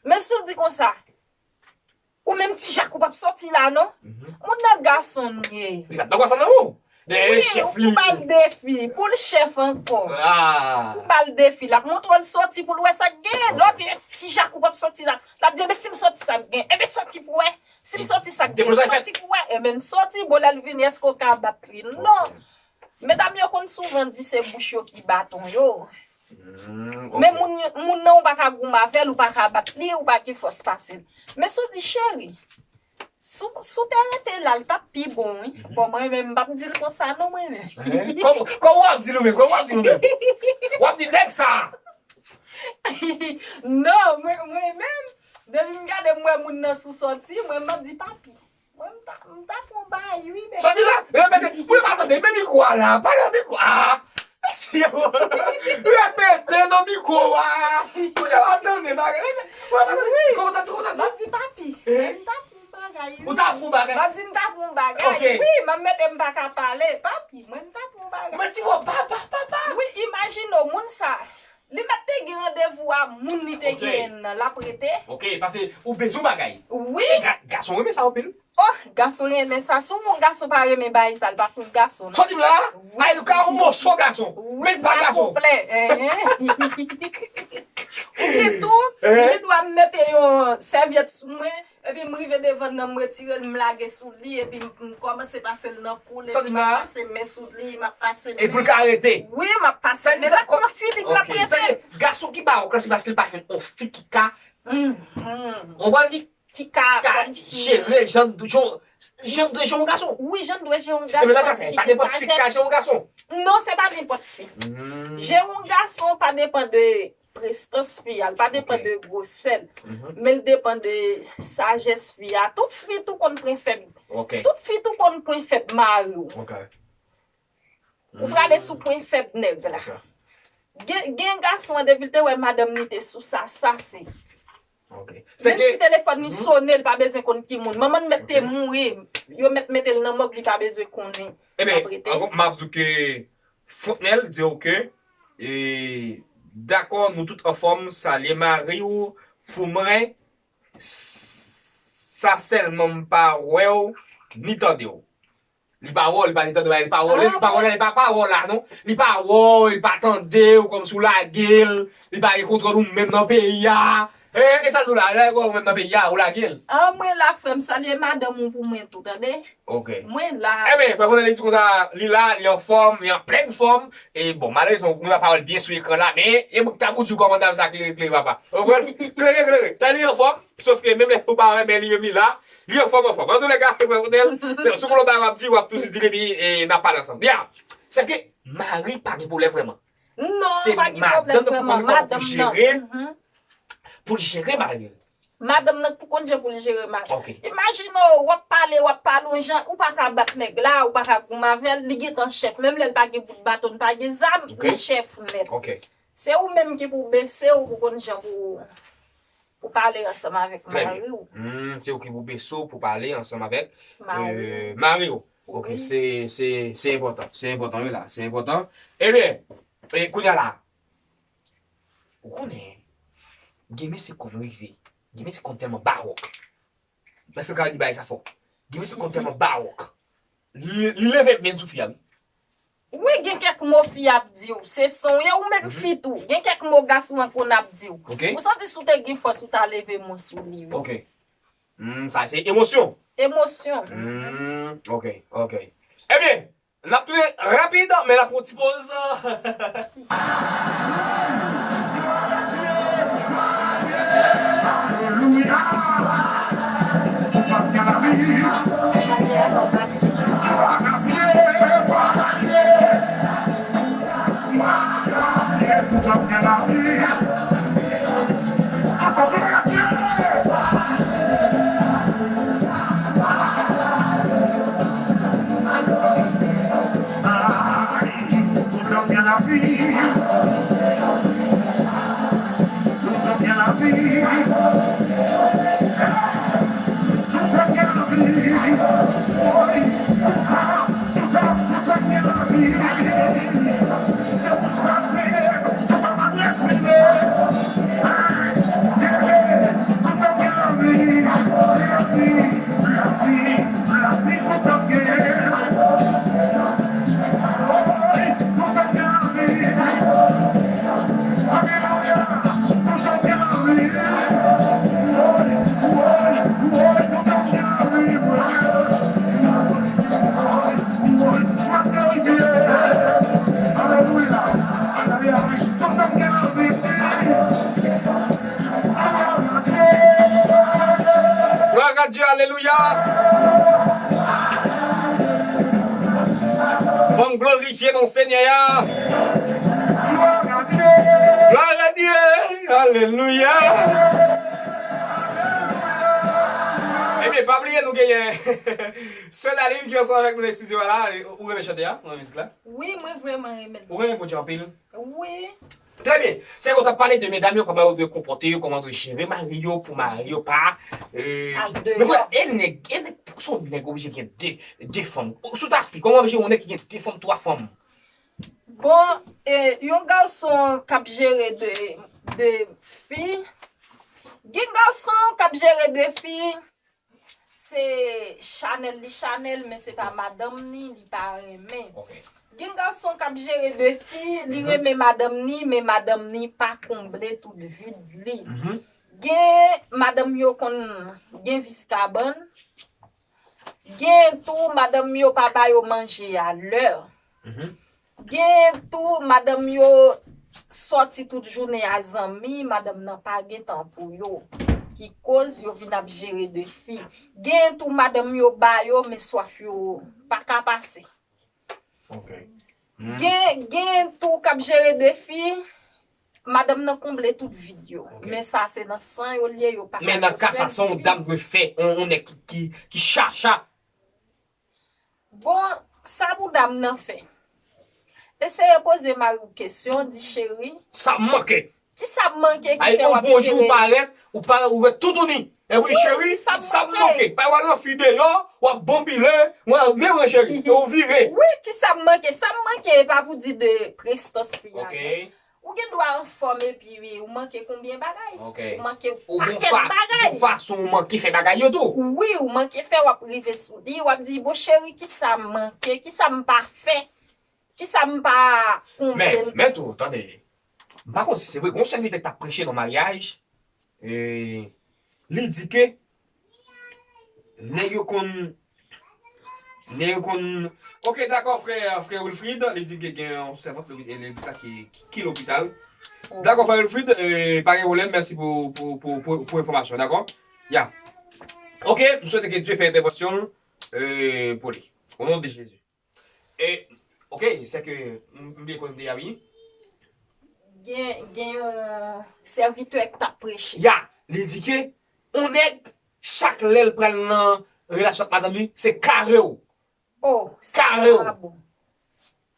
Men si w di konsa, ou menm Ti Jak ou p ap sòti la, non? Moun nan gason l ye. Li pa t nan konsa nan ou. Dèyè chèf li. Ou ba l defi. Pou l chèf ankò. Ah. Ou ba l defi. L ap montre w l sòti pou l wè sa k genyen. Ok. Lè w di, Ti Jak ou p ap sòti la. L ap di, men si m sòti sa k genyen. Ebyen sòti pou wè. Si m sòti sa k genyen. Sòti pou wè. Ebyen sòti, bon lè l vini, èske w ka bat li? Non. Ok. Medam yo konn souvan di se bouch yo ki baton yo. Men moun, moun nan ou pa ka goumen avè l, ou pa ka bat li, ou pa gen fòs pase l. Men si w di, cheri, si w, si w te rete la, l t ap pi bon, wi. Bon, mwen menm, m p ap di l konsa, non, mwen menm. Kòman, kòman w ap di l ou menm? Kòman w ap di l ou menm? W ap di nèg sa! Non, mwen, mwen menm, depi m gade m wè moun nan sou sòti, mwen m ap di papi. Mwen m ta, m ta pran bagay wi, bebe. Sòti la, repete, mwen pa tande, men mikwo a la, pale nan mikwo a. Mesye, repete nan mikwo a. Pou yo pa tande bagay. Mesye, mwen pa tande. Kòman w ta di, kòman w ta di? M ap di papi. M ta pran bagay wi. Ou ta pran bagay? M ap di m ta pran bagay. Ok. Wi, m ap mete m pa ka pale. Papi, mwen m ta pran bagay. Mwen di w papa, papa. Wi, imajine w, moun sa. Li mèt te gen randevou a moun li te genyen nan, l ap rete. Ok, paske ou bezwen bagay. Wi. E ga-, gason renmen sa anpil. Oh, gason renmen sa. Si yon gason pa renmen bagay sa, l pa fout gason, non. Sa w di m la? Wi. Ay, li ka yon moso gason. Wi, men pa gason. Konplè. Ou gen tou, li dwa mete yon sèvyèt sou mwen. Epi m rive devan l nan, m retire l, m lage sou li, epi m, m kòmanse pase l nan kou l, epi m ap pase men sou li, m ap pase men. Epi l ka rete. Wi, m ap pase men. L ap pran filik, l ap rete. Sa vle di, gason ki bawòk la, se paske l pa jwenn yon fi ki ka, ou konprann, li ki ka jere jan l dwe, jan l dwe jere yon gason. Wi, jan l dwe jere yon gason. Epi nan ka sa, pa nenpòt fi ki ka jere yon gason. Non, se pa nenpòt fi. Jere yon gason pa depann de prestans fi a, l pa depann de gwosè l, men l depann de sajès fi a. Tout fi tou konn pwen fèb. Tout fi tou konn pwen fèb mari w. Ou prale sou pwen fèb nèg la. Gen, gen gason an, depi l te wè madanm li te sou sa, sa se. Menm si telefòn li sonnen, li pa bezwen konn ki moun. Manman l mèt te mouri, yo mèt mete l nan mòg, li pa bezwen konnen. Ebyen, m ap di w ke Fwotnèl di w ke, e, dakò, nou tout anfòm, salye mari w pou mwen, sa sèlman m pa wè w, ni tande w. Li pa wè w, li pa ni tande w, li pa wè w, li pa wè w la, li pa, pa wè w la, non. Li pa wè w, li pa tande w, kòmsi w lage l, li pa gen kontwòl ou menm nan peyi a. E, e sa l di w la, lè ou menm nan peyi a, ou lage l. An, mwen la, frè m, salye madanm ou pou mwen tou, tande? Ok. Mwen la. Ebyen, frè Fondèl, li di konsa, li la, li anfòm, li an plèn fòm. E bon, malerezman, nou pa wè l byen sou ekran la, men e bout tabou di w kòmandan sa klere, klere, papa. Ou konprann? Klere, klere. Tande li anfòm, sof ke menm lè ou pa wè, men li menm li la. Li anfòm, anfòm. Antoulèka, frè Fondèl, se sou moun bagay w ap di, w ap toujou di, epi e, n ap pale ansanm. Ya, se ke mari pa gen pwoblèm vrèman. Non, se pa gen pwoblèm vrèman. Madanm nan pou konn jan pou l jere, pou l jere mari l. Madanm nan pou konn jan pou l jere mari l. Ok. Imajine w, w ap pale, w ap pale yon jan, ou pa ka bat nèg la, ou pa ka goumen avè l, li gentan chèf. Menm lè l pa gen bout baton, pa gen zam, li chèf nèt. Ok. Se ou menm ki pou bese w, pou konn jan pou, pou pale ansanm avèk mari w. Hmm, se ou ki pou bese w pou pale ansanm avèk mari w. Ok, se, se, se enpòtan. Se enpòtan, wi la. Se enpòtan. Ebyen, e, kounye a la, ou konnen, gen mesye konn rive. Gen mesye konn tèlman bawòk. Èske m ka di bagay sa fò? Gen mesye konn tèlman bawòk. Li, li leve men sou fi a, wi. Wi, gen kèk mo fi ap di w. Se san w ye, ou menm fi tou. Gen kèk mo gason an konn ap di w. Ok. Ou santi si w te gen fòs, ou ta leve men sou li, wi. Ok. Hmm, sa se emosyon. Emosyon. Hmm, ok, ok. Ebyen, n ap tounen rapid, men n ap pran yon ti poz. Glwa a Dye, alelouya. Fò n glorifye non Senyè a. Glwa a Dye, alelouya. Ebyen, pa bliye nou genyen Sè Daline ki ansanm avèk nou nan estidyo a la. Ou renmen chante a? Ou renmen mizik la? Wi, mwen vrèman renmen l. Ou renmen Bondye anpil? Wi. Trè byen. Sè yo t ap pale de medam yo, kòman yo dwe konpòte yo, kòman yo dwe jere mari yo pou mari yo pa, e, al deyò. Men e nèg, e nèg, poukisa yon nèg oblije gen de, de fanm? Si w ta fi, kòman w ap jere yon nèg ki gen de fanm, twa fanm? Bon, e, yon gason k ap jere de, de fi, gen gason k ap jere de fi, se chanèl li chanèl, men se pa madanm ni, li pa renmen. Ok. Gen gason k ap jere de fi, li renmen madanm ni, men madanm ni pa konble tout vid li. Mhm. Gen madanm yo konn gen vis kabann. Gen tou madanm yo pa ba yo manje a lè. Mhm. Gen tou madanm yo sòti tout jounen a zanmi, madanm nan pa gen tan pou yo. Ki koz yo vin ap jere de fi. Gen tou madanm yo ba yo, men swaf yo pa ka pase. Ok. Hmm. Gen, gen tou k ap jere de fi, madanm nan konble tout vid yo. Ok. Men sa se nan san yo l ye, yo pa ka. Men nan ka sa, sa yon dam dwe fè, yon, yon nèg ki, ki, ki chacha. Bon, sa pou dam nan fè? Eseye poze mari w kesyon, di, cheri, sa m manke. Kisa m manke ki fè w ap jere? Ay, yon bon jou w parèt, ou pa, ou ret toutouni. Epi w di, cheri, kisa m manke? Pa w al nan fi deyò, w ap bonbile, w al, men mwen cheri, e w vire. Wi, kisa m manke? Sa m manke, e pa pou di de prestans fi a, non. Ok. Ou gen dwa anfòm epi ou manke konbyen bagay? Ok. Ou manke yon pakèt bagay. Ou gon fa-, ou gon fason ou manke fè bagay yo tou. Wi, ou manke fè, w ap rive sou li, w ap di, bon cheri, kisa m manke, kisa m pa fè, kisa m pa konprann? Men, men tou, tande, m pa konn si se vre, gon sèvitè ki t ap preche nan maryaj, E, li di ke nèg yo konn, nèg yo konn. Ok, dakò, frè, frè Wilfrid, li di ke gen yon sèvant, li, li, sa ki, ki, ki lopital. Dakò, frè Wilfrid, e, pa gen pwoblèm, mèsi pou, pou, pou, pou, pou enfòmasyon, dakò? Ya. Ok, m swete ke Dye fè entèvansyon l, e, pou li. O non de Jezi. E, ok, se ke m, m bliye kote m te ye a, wi. Gen, gen yon sèvitè k t ap preche. Ya, li di ke yon nèg, chak lè l pral nan relasyon ak madanm li, se kare w. Oh, sa pa bon.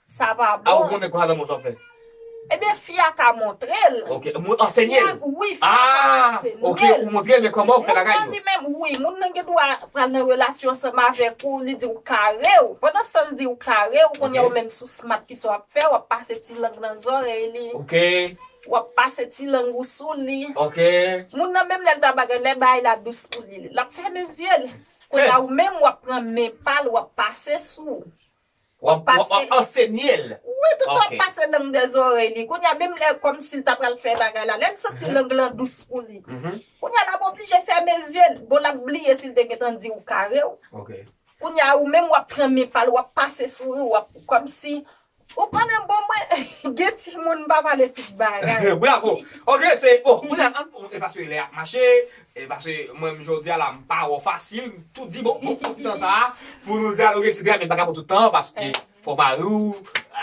Sa pa bon. A, ou konnen kwa madanm ou sa fè? Ebyen, fi a ka montre l. Ok, moun ansenye l. Wi, fi a ka ansenye l. Ah, ok, ou montre l, men kòman ou fè bagay yo? Moun nan li menm, wi, moun nan gen dwa pral nan relasyon ansanm avèk ou, li di w kare w. Pandan se tan l di w kare w, kounye a ou menm sou smat ki sa w ap fè, w ap pase ti lang nan zòrèy li. Ok. W ap pase ti lang ou sou li. Ok. Moun nan menm lè l ta bagay, lè bagay la dous pou li, l ap fèmen zye l. Kounye a ou menm w ap pran men pa l, w ap pase sou. W ap, w ap, w ap ansenye l. Wi, tout w ap pase lang dè zòrèy li. Kounye a, menm lè kòmsi l ta pral fè bagay la, lè l santi lang lan dous pou li. Kounye a, l ap oblije fèmen zye l. Bon, l ap bliye si l te gentan di w kare w. Kounye a, ou menm w ap pran men pa l, w ap pase sou li, w ap kòmsi, ou konnen, bon, mwen, gen timoun, m pa pale tout bagay. Bravo. Ok, se, bon, kounye a, ann, e paske lè ap mache, E paske mwen menm jodi a la, m pa wè w fasil, m tou di, bon, bon, pou ti tan sa a, pou nou dyaloge, etsetera, men bagay pou tout tan, paske fò mari w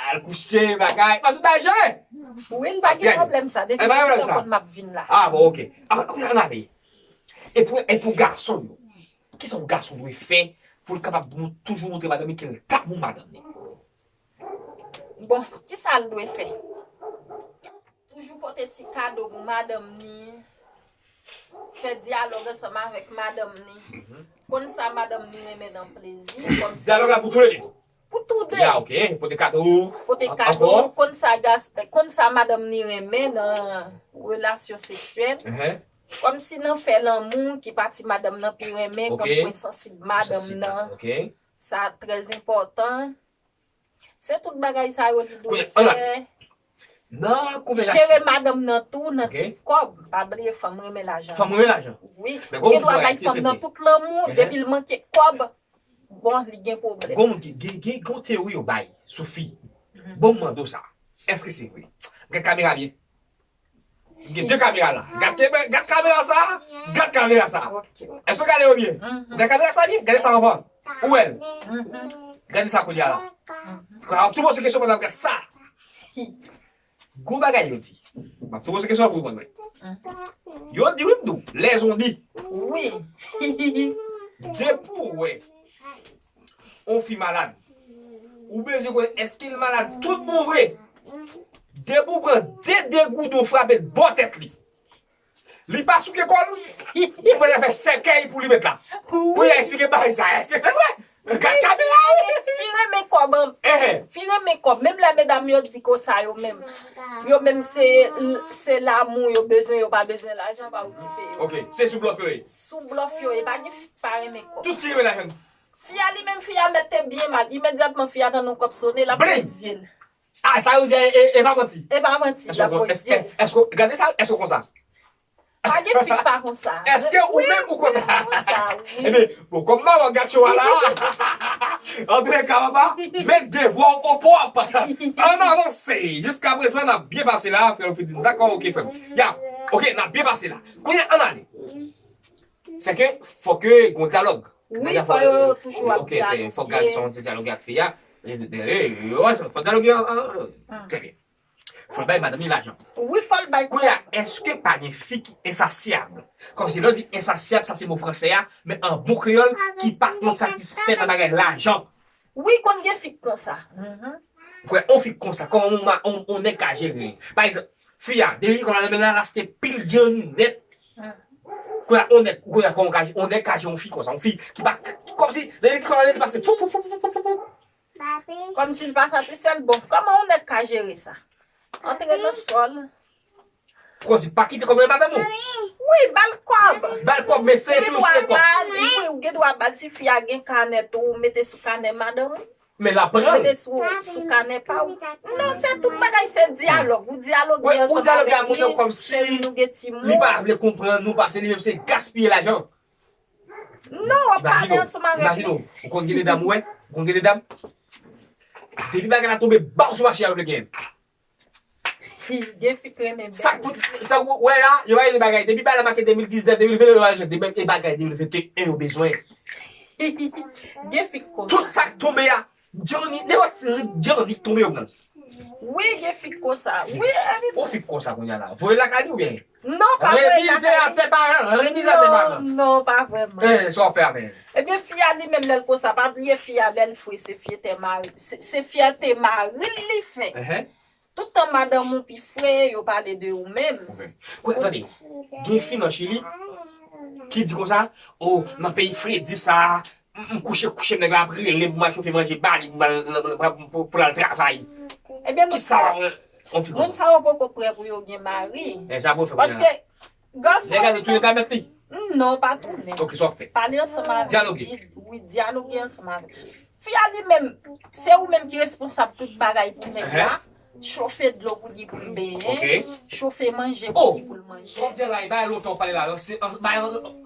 al kouche, bagay, pa tout bagay jere. Wi, m pa gen pwoblèm sa, depi m konn m ap vin la. Ah, bon, ok. Ah, ok, ann ale. E pou, e pou gason yo, kisa yon gason dwe fè pou l kapab nou toujou montre madanm li ke l damou madanm li? Bon, kisa l dwe fè? Toujou pote ti kado pou madanm ni, fè dyalòg ansanm avèk madanm ni. Konn sa madanm ni renmen nan plezi, kòmsi. Dyalòg la pou tou le de tou. Pou tou de. Ya, ok. Pote kado. Pote kado, konn sa gas, konn sa madanm ni renmen nan relasyon seksyèl. Kòmsi nan fè lanmou, ki pati madanm nan pi renmen, konn pwen sansib madanm nan. Sa trè enpòtan. Se tout bagay sa yo li dwe fè. Nan konvèsasyon. Jere madanm nan tou nan ti kòb. Pa bliye fanm renmen lajan. Fanm renmen lajan. Wi. Ou gen dwa bay fanm nan tout lanmou, depi l manke kòb, bon, li gen pwoblèm. Gon moun ki gen, gen, gen yon teyori yo bay sou fi. Bon, m mande w sa. Èske se vre? Gad kamera byen. Gen de kamera la. Gad, gad kamera sa. Gad kamera sa. Èske w gade yo byen? Gad kamera sa byen. Gade sa anvan. Ou wè l? Gade sa kounye a la. Mwen ap tou poze kesyon pandan m gad sa. Gon bagay yo di. M ap tou poze kesyon pou w reponn mwen. Yo di wi m di w. Lèzon di. Wi. Depi w wè yon fi malad, ou bezwen konnen èske l malad tout bon vre. Depi w pran de degoudon frape l bò tèt li, li pa souke kò l, ou bezwen fè sèkèy pou li met la. Pou y eksplike bagay sa. Èske se vre? Gad kamera wi. Fi renmen kòb. Fi renmen kòb. Menm lè medam yo di konsa yo menm. Yo menm se, se lanmou yo bezwen, yo pa bezwen lajan, pa okipe yo. Ok, se sou blòf yo ye. Sou blòf yo ye, pa gen fi ki pa renmen kòb. Tout fi renmen lajan. Fi a li menm, fi a mèt te byen mal. Imedyatman fi a tande yon kòb sone, l ap fè zye l. Ah, sa yo di a, e, e pa manti. E pa manti, l ap fè zye l. Èske, èske, gade sa, èske w konsa? Pa gen fi k pa konsa. Èske ou menm ou konsa? Wi, m konsa, wi. Ebyen, bon, kòm maman gad show a la, antouka papa, met devwa w opwòp. Ann avanse. Jiska prezan, n ap byen pase la, frè Fidin. Dakò, ok, frè m. Ya, ok, n ap byen pase la. Kounye a, ann ale. Se ke fòk gen yon dyalòg. Wi, fò yo toujou ap dyaloge. Fòk gade sa yon dyaloge ak fi a. Fòk dyaloge. Trè byen. Fò l bay madanm li lajan. Wi, fò l bay. Kounye a, èske pa gen fi ki ensasyab? Kòmsi lè w di ensasyab, sa se mo fransè a, men an bon kreyòl, ki pa konn satisfè nan bagay lajan. Wi, konn gen fi k konsa. Ou kwè yon fi k konsa, kòman yon, yon, yon nèg ka jere? Pa egzanp, fi a, depi li konn al nan men l la, l achte pil djanni nèt. Kounye a, yon nèg, kounye a, kòman yon nèg ka jere yon fi konsa? Yon fi ki pa, kòmsi, depi li konn al nan men l, li pase fou, fou, fou. Kòmsi l pa satisfè l. Bon, kòman yon nèg ka jere sa? Antre nan sòl. Kòmsi pa kite kòb nan madanm ou. Wi, ba l kòb. Ba l kòb, men se tou se kòb. Wi, ou gen dwa ba l, si fi a gen kanè tou, ou mete sou kanè madanm ou. Men l ap pran l. Rete sou, sou kanè pa w. Non, se tout bagay, se dyalòg. Ou dyaloge ansanm avèk li, cheri, nou gen timoun. Li pa vle konprann nou, paske li menm se gaspiye lajan. Non, w ap pale ansanm avèk li. Imajine w, ou konn gen de dam, ou wè? Ou konn gen de dam? Depi bagay la tonbe, baw sou mache a, yo vle gen. Gen fi k renmen bèl. Sa k pou, sa k pou, wè la, yo pa gen bagay. Depi bagay la make de mil diznèf, de mil venn, yo pa gen de bagay de mil venn e en yo bezwen. Gen fi k konsa. Tout sa k tonbe a, Johnny, nenpòt ti Johnny k tonbe yo pran. Wi, gen fi k konsa. Wi, epi. Ou fi k konsa kounye a la. Voye lakay li oubyen? Non, pa voye lakay li. Remize atè paran, remize atè paran. Non, non, pa vrèman. Eh, sa w fè avè l? Ebyen, fi a li menm lè l konsa, pa bliye fi a lè l fre, se fyète mari, se, se fyète mari l li fè. Tout tan madanm ou pi fre, yo pale de ou menm. Ok. Kwe, tande, gen fi nan Chili ki di konsa, o, nan peyi fredi sa, m, m kouche, kouche, nèg la ap rele m pou m al chofe manje ba li, pou m al, pou, pou l al travay. Ebyen, moun sa yo, moun sa yo poko prè pou yo gen mari. E sa pou yo fè kounye a. Paske gason yo li menm. Nèg la tou yo ka mèt li. Non, pa tounen. Ok, sa w ap fè? Pale ansanm avèk li. Dyaloge. Wi, dyaloge ansanm avèk li. Fi a li menm, se ou menm ki responsab tout bagay pou nèg la. Chofe dlo pou li pou l benyen, chofe manje pou li pou l manje. Sa w di la, e bagay lontan w pale la, se, bay,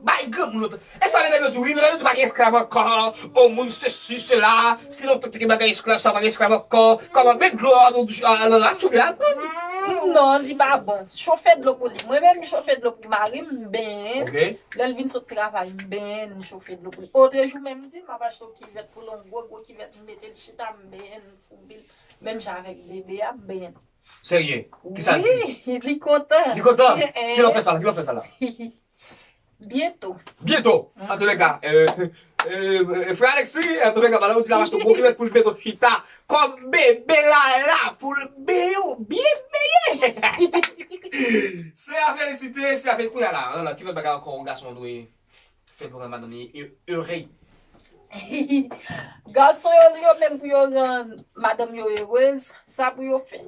bay granmoun lontan. E sa medam yo di, wi, medam yo di pa gen esklav ankò, o moun sesi, sela, se lontan te gen bagay esklav, sa pa gen esklav ankò, kòman met dlo a, nan, nan, nan, souple a. Non, li pa bon. Chofe dlo pou li. Mwen menm, m chofe dlo pou mari m, m benyen. Lè l vin sot travay, m benyen, m chofe dlo pou li. Otrejou menm, m di, m ap achte yon kivèt pou l, yon gwo, gwo kivèt, m mete l chita, m benyen, m foubi l. Menm jan avèk bebe a, m benyen. Serye? Kisa l di? Wi, li kontan. Li kontan? Kilè w fè sa la? Kilè w fè sa la? Byento. Byento. Antouleka, euh, euh, euh, frè Alexis, antouleka, madanm ou di l ap achte yon gwo kivèt pou l mete w chita kòm bebe la la pou l benyen w byen benyen. Se a felisite, se a felisite. Kounye a la, kilè lòt bagay ankò yon gason dwe fè pou rann madanm li e-, ere? Gason yo, yo menm pou yo rann madanm yo erez, sa pou yo fè.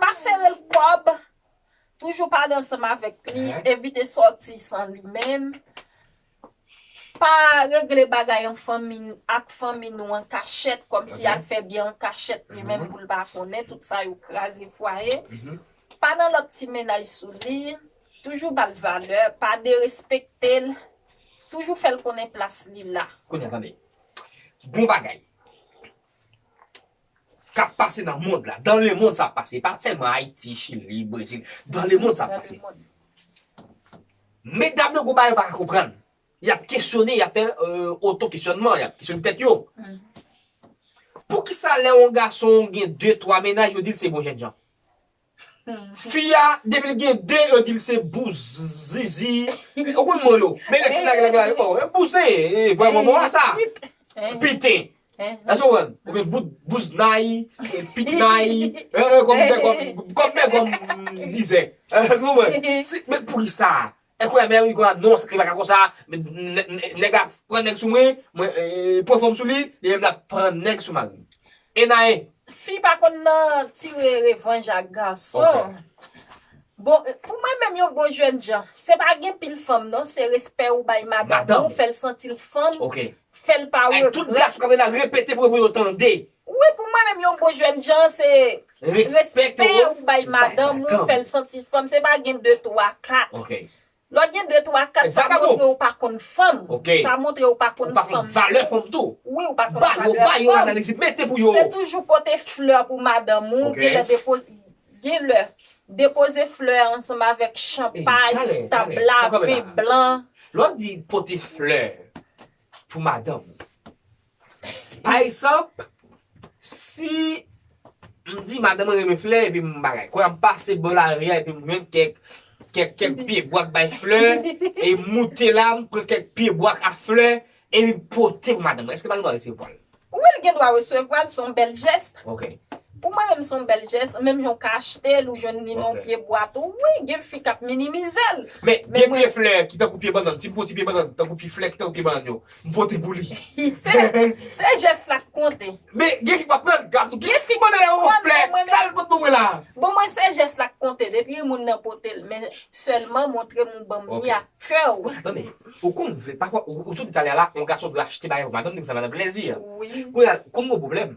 Pa sere l kòb, toujou pale ansanm avèk li, evite sòti san li menm. Pa regle bagay an fanmi, ak fanmi nou an kachèt, kòmsi y al fè byen an kachèt, li menm pou l pa konnen, tout sa yo kraze fwaye. Pa nan lòt ti mennaj sou li, toujou ba l valè, pa derespekte l, toujou fè l konnen plas li la. Kounye a, tande. Gon bagay k ap pase nan mond la, dans le monde sa ap pase, e pa sèlman Ayiti, Chili, Brezil, dans le monde sa ap pase. Medam yo gon bagay yo pa ka konprann. Y ap kesyone, y ap fè, euh, otokesyònman, y ap kesyone tèt yo. Poukisa lè yon gason gen de, twa mennaj, yo di l se bon jènjan? Fi a, depi l gen de, yo di l se bouzizi. Ou konn mo yo. Men lè ti nèg la, bon, e bouzen, e vrèman mo a sa. Piten. Èske w konprann? Oubyen bout, bouznay, e pitnay, e, e, kòm bègòm, kòm bègòm dizè. Èske w konprann? Men poukisa? E kounye a, men wi, kounye a, non, sa ki pa ka konsa, men nè-, nè-, nèg la pran nèg sou mwen, mwen, e, pran fanm sou li, li menm l ap pran nèg sou mari m. E na en. Fi pa konn nan tire revanj ak gason. Bon, pou mwen menm yon bon jènjan, se pa gen pil fanm non, se respè ou bay madanm ou, fè l santi l fanm, fè l pa regrèt. Tout gason k ap vin la repete pou, pou yo tande. Wi, pou mwen menm yon bon jènjan, se respè ou bay madanm ou, fè l santi fanm, se pa gen de, twa, kat. Lè w gen de, twa, kat, sa montre ou pa konn fanm. Sa montre ou pa konn fanm. Ou pa konn valè fanm tou. Wi, ou pa konn valè fanm. Ba yo, ba yo analiz, mete pou yo. Se toujou pote flè pou madanm ou, genlè depoze, genlè depoze flè ansanm avèk chanpay sou tab la, vin blan. Lè w di pote flè pou madanm ou, pa egzanp, si m di madanm mwen renmen flè epi m bagay. Kounye a m pase bò lari a epi m jwenn kèk, kèk, kèk pye bwa k bay flè, e m moute la, m pran kèk pye bwa ak flè, epi m pote pou madanm mwen. Èske madanm mwen resevwa l? Wi, l gen dwa resevwa l, se yon bèl jès. Ok. Pou mwen menm, se yon bèl jès, menm jan w ka achte l, ou jwenn li nan yon pye bwa tou. Wi, gen fi k ap minimize l. Men gen pye flè ki tankou pye bannann, si m pran ti pye bannann, tankou pye flè ki tankou pye bannann yo, m pote pou li. Se, se jès la k konte. Men gen fi k pa pran gad tou. Gen fi k pran flè, sa l pot pou mwen la. Bon, mwen se jès la k konte. Depi moun nan pote l, men sèlman montre m ou ban m li ak kè w. Tande, ou konn vle, pafwa, ou, ou sot di talè a la, yon gason dwe achte bagay pou madanm li, pou fè madanm plezi. Wi. Kounye a, konn gon pwoblèm.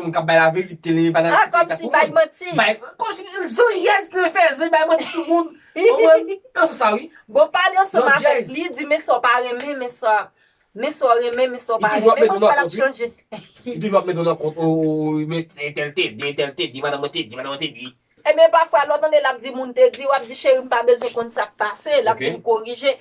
se yon moun k ap bay laverite, li pa nan Ah, kòm si bay manti. Bay, kòm si zanyèz ki fè zany bay manti sou moun. Konprann? Nan sans sa, wi. Bon, pale ansanm Non, avèk Jazz. Li, di men sa w pa renmen, men sa men sa w renmen, men sa w Li pa toujou ap renmen, mete men w pa nan ap kont, wi. Chanje. Li toujou ap mete w nan kont, o, o, men entèl te di, entèl te di, madanm mwen te di, madanm mwen te di. Ebyen, pafwa, lè w tande l ap di moun te di, w ap di, cheri, m pa bezwen konn sa k pase, l ap vin korije.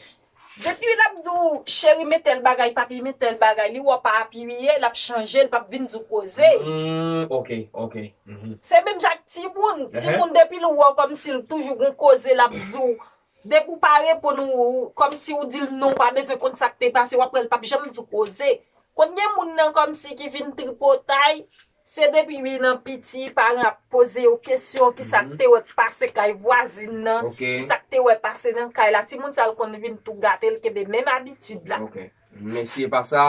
Depi l ap di w, cheri, men tèl bagay, papi, men tèl bagay, li wè w pa apiye, l ap chanje, l p ap vin di w koze. Mm, ok, ok. Mhm. Se menm jan ak timoun. Timoun, depi l wè w kòmsi l toujou gon koze, l ap di w, depi w pa reponn ou, kòmsi w di l non, w pa bezwen konn sa k te pase, w ap wè l p ap janm di w koze. Konn gen moun nan kòmsi ki vin tripotay, se depi wi nan piti, paran ap poze yo kesyon, kisa k te wè k pase kay vwazin nan, kisa k te wè pase nan kay la. Timoun sa l konn vin tou gate l, kenbe menm abitid la. Ok. Men si e pa sa,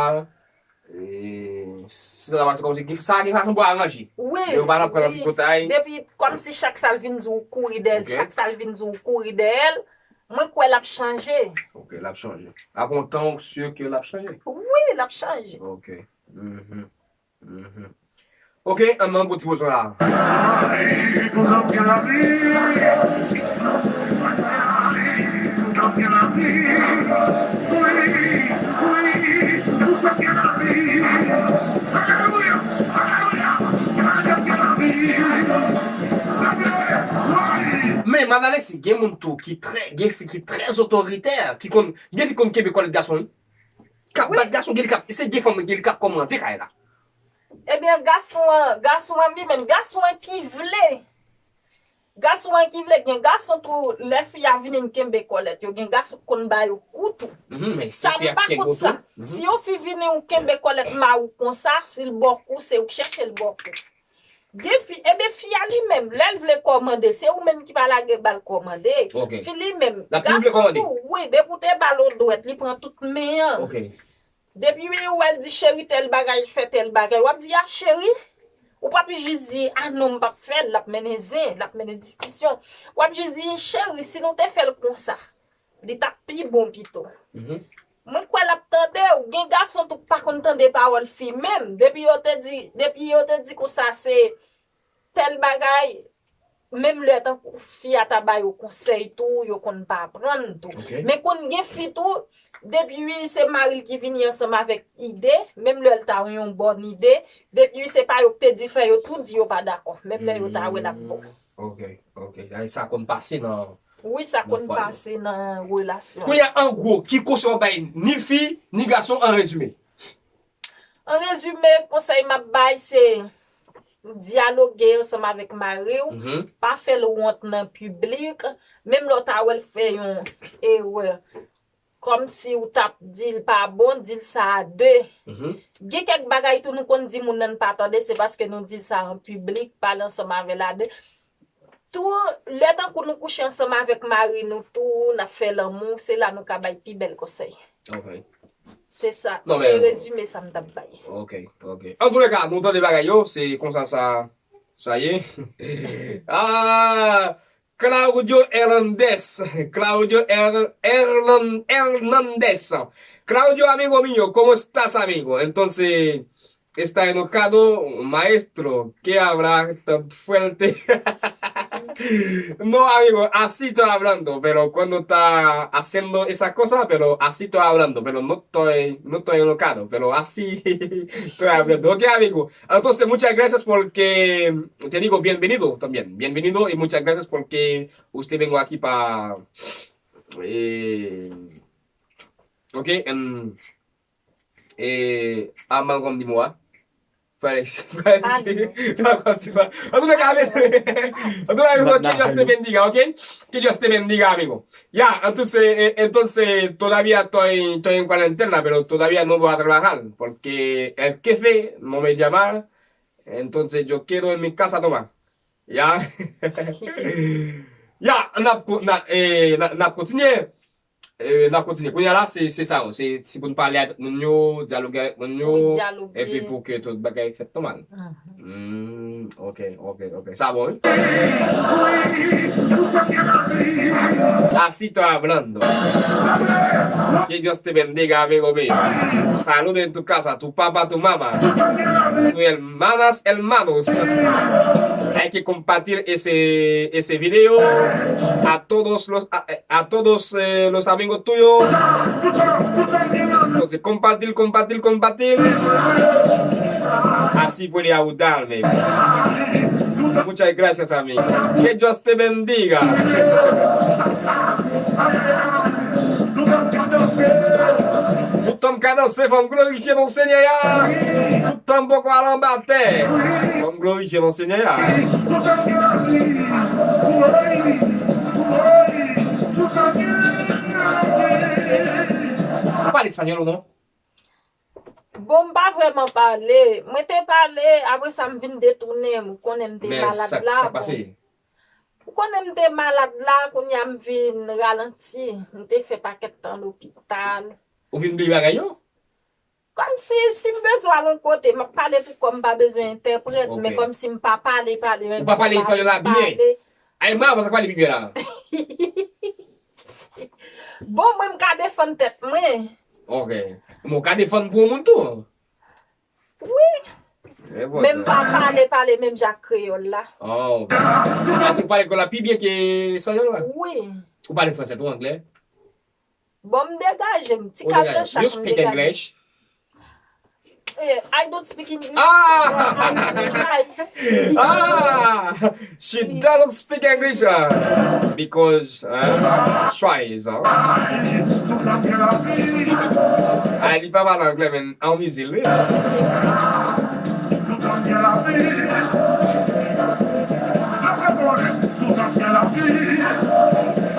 e, si sa ta pase kòmsi, sa gen fason pou aranje. Wi. Yo pa nan pran nan tripotay. Depi kòmsi chak sa l vin di w kouri dèyè l, chak sa l vin di w kouri dèyè l, mwen kwè l ap chanje. Ok, l ap chanje. Ap yon tan ou si ke l ap chanje. Wi, l ap chanje. Ok. Mhm. Mhm. Ok, ann nan gwo ti pwoson la. Men, Madam Alexis, gen moun tou ki trè, gen fi ki trè otoritè, ki konn, gen fi konn kenbe kòlèt gason, wi. K ap bat gason, gen li k ap, se gen fanm, gen li k ap kòmande kay la. Ebyen, gason an, gason an li menm, gason an ki vle. Gason an ki vle, gen gason tou, lè fi a vini n kenbe kòlèt yo, gen gason k konn ba yo kou tou. Sa nou pa kont sa. Si yon fi vini ou kenbe kòlèt mari w konsa, si l ba w kou, se ou k chèche l ba w kou. Gen fi, ebyen fi a li menm, lè l vle kòmande, se ou menm ki pa lage ba l kòmande. Fi li menm, gason tou, wi, depi w te ba l yon dwèt, li pran tout men an. Depi wi ou wè l di cheri tèl bagay, fè tèl bagay, w ap di a cheri. Ou p ap jis di a non m p ap fè l, l ap mennen zen, l ap mennen diskisyon. W ap jis di cheri si nou te fè l konsa, li t ap pi bon pito. Mwen kwè l ap tande w, gen gason tou k pa konn tande pawòl fi menm, depi yo te di, depi yo te di konsa se tèl bagay, menm lè tankou fi a ta ba yo konsèy tou, yo konn pa pran tou. Men konn gen fi tou, depi wi se mari l ki vini ansanm avèk ide, menm lè l ta yon bòn ide, depi wi se pa yo k te di fè yo tou di yo pa dakò, menm lè yo ta wè l ap bon. Ok, ok. Sa konn pase nan... Wi, sa konn pase nan relasyon. Kounye a, an gwo, ki konsèy w ap bay ni fi, ni gason an rezime? An rezime, konsèy m ap bay se dyaloge ansanm avèk mari w, pa fè l wont nan piblik, menm lè w ta wè l fè yon erè. Kòmsi w t ap di l pa bon, di l sa a de. Gen kèk bagay tou nou konn di moun nan n pa tande, se paske nou di l sa an piblik, pale ansanm avè l a de. Tou, lè tankou nou kouche ansanm avèk mari nou tou, n ap fè lanmou, se la nou ka bay pi bèl konsèy. Se sa, se rezime sa m t ap bay. Ok, ok. Antouleka, nou tande bagay yo, se konsa sa, sa ye. Ah, Claudio Hernandez, Claudio Her- Hernan- Hernandez. Claudio, amigo mío, ¿cómo estás, amigo? Entonces, está enojado, maestro, ¿qué habrá tan fuerte? No, amigo, así estoy hablando, pero cuando está haciendo esa cosa, pero así estoy hablando, pero no estoy, no estoy enojado, pero así estoy hablando. Ok, amigo. Entonces, muchas gracias porque te digo bienvenido también. Bienvenido y muchas gracias porque usted vengo aquí para... Eh, ok, en, eh, ah, m pa konn di mo a. Fè, fè, pa kòm si pa. Antouleka, antouleka, amigo, que Dios te bendiga, ok? Que Dios te bendiga, amigo. Ya, entonces, eh, entonces, todavía estoy, estoy en cuarentena, pero todavía no voy a trabajar, porque el jefe no me llama, entonces yo quedo en mi casa nomás. Ya. Ya, n ap ko- n a- eh, n a- n ap kontinye. Eh, n ap kontinye. Kounye a la, se se sa yo. Se se pou n pale avèk moun yo, dyaloge avèk moun yo, epi pou ke tout bagay fèt nòmal. Hmm, ok, ok, ok. Sa bon, wi. Así estoy hablando. Que Dios te bendiga, amigo mío. Saludos en tu casa, tu papá, tu mamá, tus hermanas, hermanos. Hay que compartir ese, ese video a todos los, a, a todos eh, los amigos tuyos. Entonces, compartir, compartir, compartir. Así puede ayudarme. Muchas gracias, amigo. Que Dios te bendiga. Tout tan m ka danse, fò m glorifye non Senyè a. Tout tan m poko al anba tè, fò m glorifye non Senyè a. Ou pale espanyòl ou non? Bon, m pa vrèman pale. Mwen te pale, apre sa m vin detounen. Ou konnen m te malad la. Bon. Ou konnen m te malad la, kounye a m vin ralanti. M te fè pakèt tan lopital. Ou vin bliye bagay yo? Kòmsi si m bezwen al yon kote, m ap pale pou kò m, m pa bezwen entèprèt, men kòmsi m pa pale, pale, men. Ou pa pale espanyòl la byen? Ay, ma, sa k pale pi byen la. Bon, mwen m ka defann tèt mwen. Ok. Mwen w ka defann pou yon moun tou. Wi. Men m pa pale pale menm jan ak kreyòl la. Oh, ok. Atè ou pale kreyòl la pi byen ke espanyòl la? Wi. Ou pale fransè tou, anglè? Bon, m degaje m. Ti kal de chak m degaje. You speak English? Eh, I don't speak English. Ah! Ah! She doesn't speak English uh, because uh, she tries. Uh. Ah, li pa pale anglè, men anmize l, wi.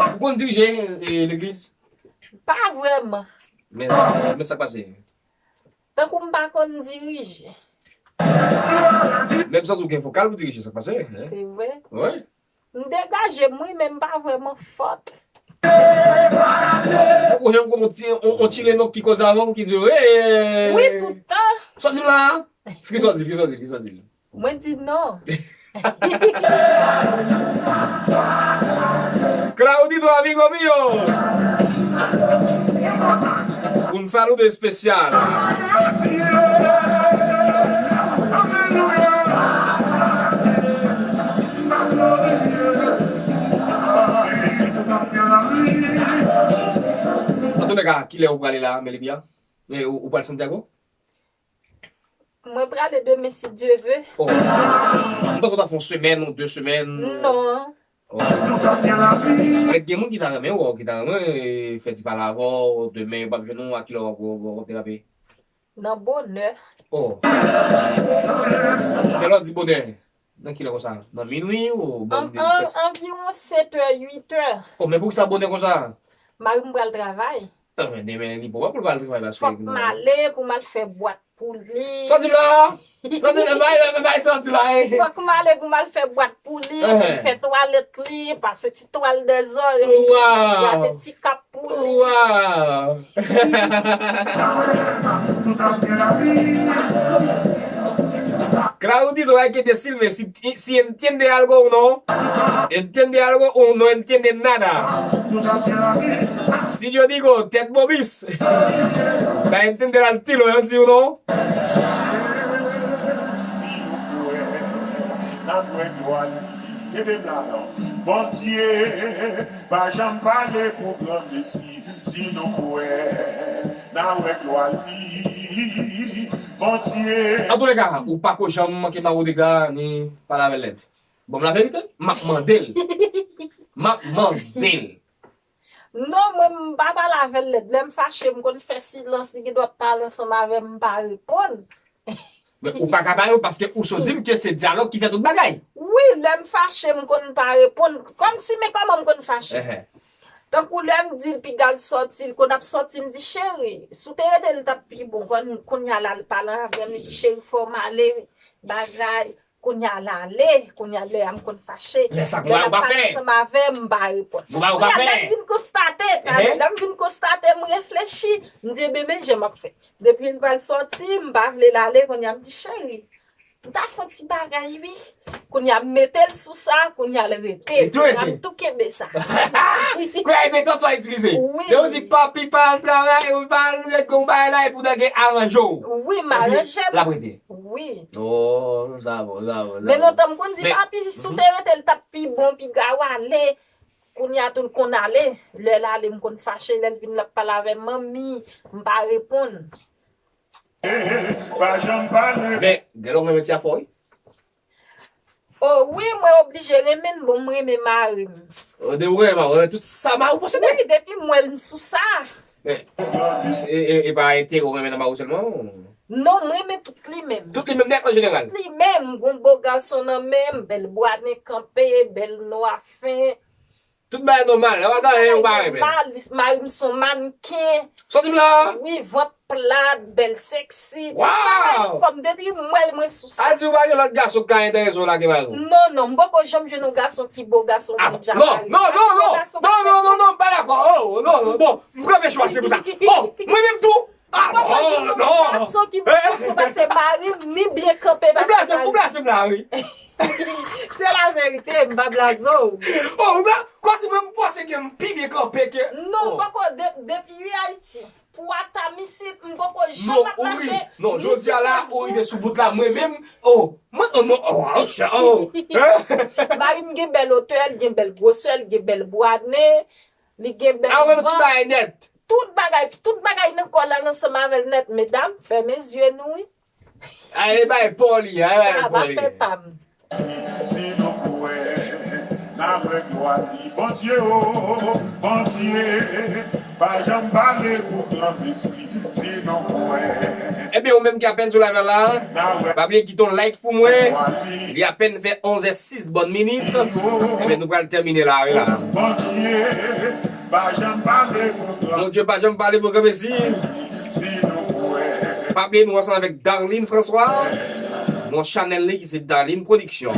Ou konn dirije eh, legliz? Pa vrèman. Men, men sa k pase? Tankou m pa konn dirije. Men m santi w gen vokal pou dirije, sa k pase? Se vre. Wi. M degaje m wi, men m pa vrèman fòt. Ou janm konn yon ti, yon, yon ti lenòk ki koze avè w ki di w, hey! Wi, tout tan. Sa w di m la? Ki sa w di l? Ki sa w di l? Ki sa w di l? Mwen di non. Claudito, amigo mío. Un saludo especial. Antoulèka, kilè ou prale la, Melipia? Ou pral Santiago? Mwen prale demen si Dye ve. Oh. M panse w ta fè yon semèn ou de semèn. Non. Oh. Mèt gen moun ki ta renmen wè w, ki ta renmen eh, fè ti pale avè w, demen w ap jwenn ou, a kilè w ap w ap derape? Nan bonè. Oh. Lè w di bonè, nan kilè konsa? Nan minwi ou bò midi? An, an, anviwon setè, uitè. Oh, men poukisa bonè konsa? Mari m pral travay. Demen li pwòp pou l pa al travay paske. Fòk m ale pou m al fè bwat pou li. Sa w di m la? Sa w di m la? Bay, bay, bay, sa w di m la? Fòk m ale pou m al fè bwat pou li, pou m fè twalèt li, pase ti twal dè zòrèy li, gade ti kap pou li. Waw! Claudito, hay que decirme si, si entiende algo o no. Entiende algo o no entiende nada. Si yo digo, tèt bobis. Va entender al tiro, yo, si ou non? Bondye pa janm pale pou granmesi, si nou kwè, n a wè glwa li. Bondye. Antoulèka, ou pako janm manke ba Rodriga ni pale avè l lèd. Bon, laverite, m ap mande l. M ap mande l. Non, mwen, m pa pale avè l lèd. Lè m fache, m konn fè silans, li gen dwa ap pale ansanm avè m, m pa reponn. Men ou pa ka ba yo paske ou sot di m ke se dyalòg ki fè tout bagay. Wi, lè m fache, m konn pa reponn. Kòmsi, men kòman m konn fache? Tankou lè m di l piga l sòti, l konn ap sòti, m di, cheri, si w te rete, l t ap pi bon. Kounye a la, l pale avè m, li di, cheri, fò m ale, bagay. Kounye a l ale, kounye a lè a m konn fache. Lè l ap pale ansanm avè m, m pa reponn. Kounye a lè m vin konstate, talè lè m vin konstate, m reflechi, m di, ebyen, men jan m ap fè. Depi l pral sòti, m pa vle l ale, kounye a m di, cheri, m ta fè yon ti bagay, wi. Kounye a m mete l sou sa, kounye a l rete. Kounye a m tou kenbe sa. Kounye a l mete l sou itilize. Lè ou di papi pa al travay, ou pa al ret gon bagay la, epi w nan gen aranje w. Wi, m aranje m. L ap rete. Wi. Oh, sa bon, sa bon. Men lontan m konn di papi, si w te rete, l t ap pi bon, piga w ale. Kounye a tou l konn ale. Lè l ale, m konn fache. Lè l vin, l ap pale avè m, manmi, m pa reponn. Men, gen lè w menm ti afè w, wi. Oh wi, mwen oblije renmen l, bon, m renmen mari m. Ou de ou renmen, ou renmen tout sa mari w posede? Wi, depi m wè l, m sou sa. Men, e, e, e pa enterè w renmen nan mari w sèlman? Non, m renmen tout li menm. Tout li menm nèt an jeneral? Tout li menm, gon bo gason nan men m, bèl bwa nen kanpe, bèl nwa fen. Tout bagay nòmal, lè w pa gen anyen ou pa renmen. Nòmal, mari m se yon mannken. Sa w di m la? Wi, vant plat, bèl sèksi. Tout bagay anfòm, depi m wè l, mwen sou sa. A di ou pa gen lòt gason k ka enterese w lage mari w? Non, non, m poko janm jwenn yon gason ki bo gason ki deja mari. Non, non, non, non, non, non, non, non, m pa dakò. Oh, non, non, bon, m kanpe chwazi pou sa. Oh, mwen menm tou. Ah, oh, non. Gason ki bon gason pase mari m, ni byen kanpe pase mari m. Ou blaze m la, wi. Se la verite, m pa blaze w. Oh, ou pa, kòmsi mwen m panse ke m pi byen kanpe ke. Non, poko, de- depi wi Ayiti. Pou atam isit, m poko janm ap mache. Non, jodi a la, ou rive sou bout la, mwen menm, oh, mwen, oh, non, oh, oh, oh, hein? Mari m gen bèl otè, l gen bèl gwosè, l gen bèl bwa nen, li gen bèl vant. Ah, ou renmen tout bagay nèt? Tout bagay, tout bagay nan kò l la ansanm avè l nèt, medam, fèmen zye nou, wi. Ay, bay pa w li, ay, bay pa w li. Sa va fè pa m. Si nou kwè, n ap wè glwa li. Bondye o, Bondye, pa janm pale pou granmesi. Si nou kwè. Ebyen, ou menm ki apèn sou live la, pa bliye kite yon like pou mwen. Li apèn fè onz è sis bòn minit. Ebyen, nou pral tèmine la, wi la. Bondye, pa janm pale pou granmesi. Bondye pa janm pale pou granmesi. Si nou kwè. Pa bliye nou ansanm avèk Darline François. Non chanèl li ki se Darline Production.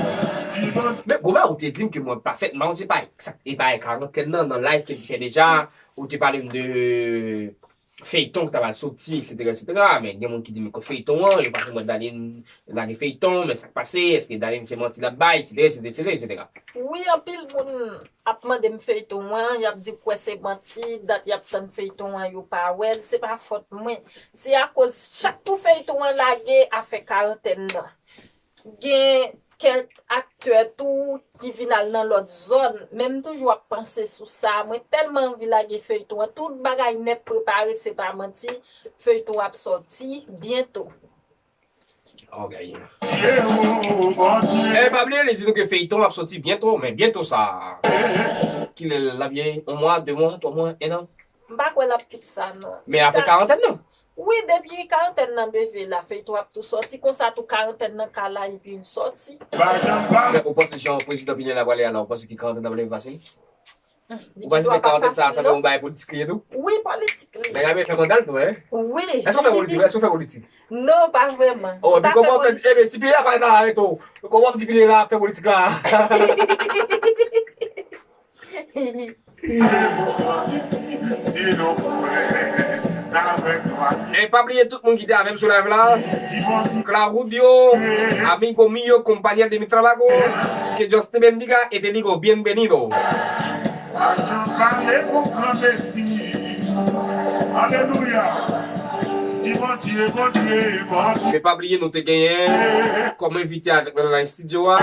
Men gwo bagay ou te di m ke mwen pa fèt, mwen se pa egzak, e pa karantèn nan, nan live ke m te fè deja, ou te pale m de feyton ki ta pral soti, et cetera, et cetera. Men gen moun ki di m kot feyton an, yo pa janm wè Darline lage feyton, men sa k pase, èske Darline se manti l ap bay, et cetera, et cetera, et cetera. Wi, anpil moun ap mande m feyton an, y ap di kwè se manti, dat y ap tann feyton an, yo pa wè l, se pa fòt mwen. Se akoz chak kou feyton an lage, afè karantèn nan. Gen kèk aktè tou ki vin al nan lòt zòn, men m toujou ap panse sou sa. Mwen tèlman anvi lage feyton an, tout bagay nèt prepare, se pa manti, feyton ap sòti byento. Ok. E pa bliye, li di nou ke feyton ap sòti byento, men byento sa, kilè l ap ye? Yon mwa, de mwa, twa mwa, en an? M pa kwè l ap tout sa, non. Men apre karantèn nan? Wi, depi karantèn nan leve la, feyton ap tou sòti, konsa tou karantèn nan ka la, epi l sòti. Men ou panse jan prezidan Pinèla prale a la, ou panse ke karantèn nan ap leve pase l? Ou pa di men karantèn sa, sa gen yon bagay politik li ye tou? Wi, politik li. Nèg la men fè manda l tou, en? Wi. Èske w fè politik? Èske w fè politik? Non, pa vrèman. Oh, epi kòman w fè, ebyen, si Pinèla pa la, arete w. Kòman w ap di Pinèla ap fè politik la? E pa bliye tout moun ki te avè m sou live la. Claudio, amigo mío, compañero de mi trabajo, que Dios te bendiga y te digo bienvenido. Pa janm pale pou granmesi. Alelouya. Di Bondye, Bondye, Bondye. Men pa bliye nou te genyen kòm envite avèk nou nan estidyo a.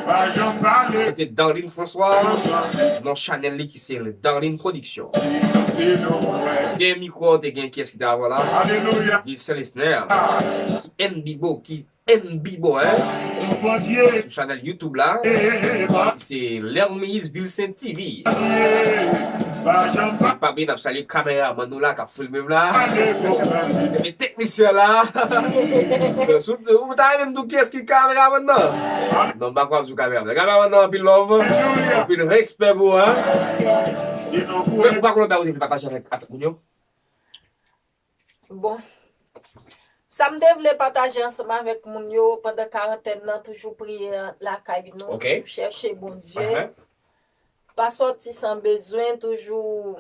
Pa janm pale. Se te Darline François, nan chanèl li ki se Darline Production. Gen mikwo, te gen kiyès ki te avè w la? Alelouya. Vilsen Lesner, ki N B Bo, ki N B Bo, en? Sou chanèl YouTube la, ki se Lermise Vilsen T V. E pa bliye n ap salye kameramann nou la k ap filme m la. E teknisyen la. Si w ta renmen m di w kiyès ki kameramann nan? Non, m pa kwè ap di w kameramann. Kameramann nan, anpil love, anpil respè pou ou, en. Men ou pa gon lòt bagay ou te vle pataje avèk, avèk moun yo? Bon. Sa m te vle pataje ansanm avèk moun yo pandan karantèn nan, toujou priye lakay nou, toujou chèche Bondye. Pa sòti san bezwen, toujou.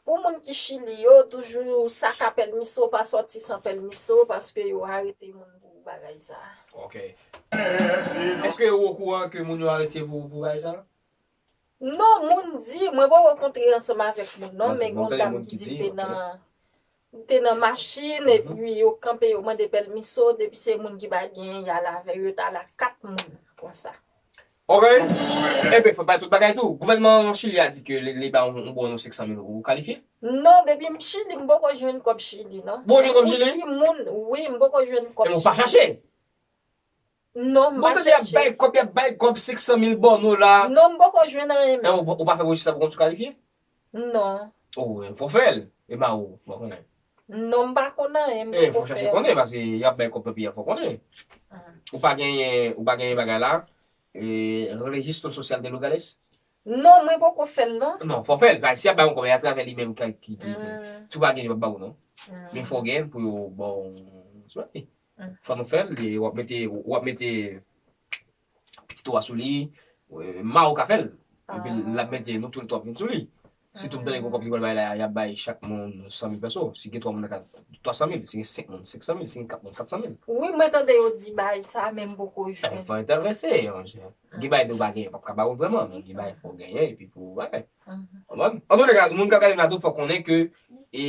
Pou moun ki Chili yo, toujou sa ka pèmiso, pa sòti san pèmiso, paske yo arete moun pou bagay sa. Ok. Èske ou okouran ke moun yo arete pou, pou bagay sa? Non, moun di, mwen poko kontre ansanm avèk moun non, men gen yon dam ki di l te nan, li te nan machin, epi yo kanpe, yo mande pèmiso, depi se moun ki pa genyen, y al avè yo, yo t al a kat moun, konsa. Ok. Ebyen, fò bay tout bagay tou. Gouvènman Chili a di ke li, li ba yon, yon bon senk san mil euro. Ou kalifye? Non, depi m Chili, m poko jwenn kòb Chili, non. Bon, jwenn kòb Chili? Pou timoun, wi, m poko jwenn kòb Chili. E ou pa chache? Non, m pa chèche. Bon, tande, y ap bay kòb, y ap bay kòb senk san mil bò nou la. Non, m poko jwenn anyen menm. Ou pa fè pwosè sa pou kont ou kalifye? Non. Oh, fò fè l. E ba ou, ou pa konnen. Non, m pa konn anyen, m poko fè. Fò chèche konnen, paske y ap bay kòb nan peyi a, fò konnen. Ou pa genyen, ou pa genyen bagay la, e, Registro Social de Lugares? Non, mwen poko fè l, non. Non, fò fè l. Paske si y ap bay yon kòb, e atravè li menm ki, ki, ki, si w pa genyen, yo p ap ba ou, non. Men fò genyen pou yo ba w, ti bagay. Fò nou fè l, e w ap mete, w ap mete pitit ou a sou li, e, ma ou ka fè l. Epi l ap mete nou tou le twa ap vin sou li. Sitou m tande gon kòb ki pral bay la, y ap bay chak moun san mil peso. Si gen twa moun nan ka, twa san mil. Si gen senk moun, senk san mil. Si gen kat moun, kat san mil. Wi, mwen tande yo di bay sa, men m poko jwenn. Fò enterese, monchè. Gen bay nou pa genyen, p ap ka ba ou vrèman, men gen bay fò genyen, epi pou, wè. Konprann? Antouleka, moun k ap gade m la tou, fò konnen ke, e,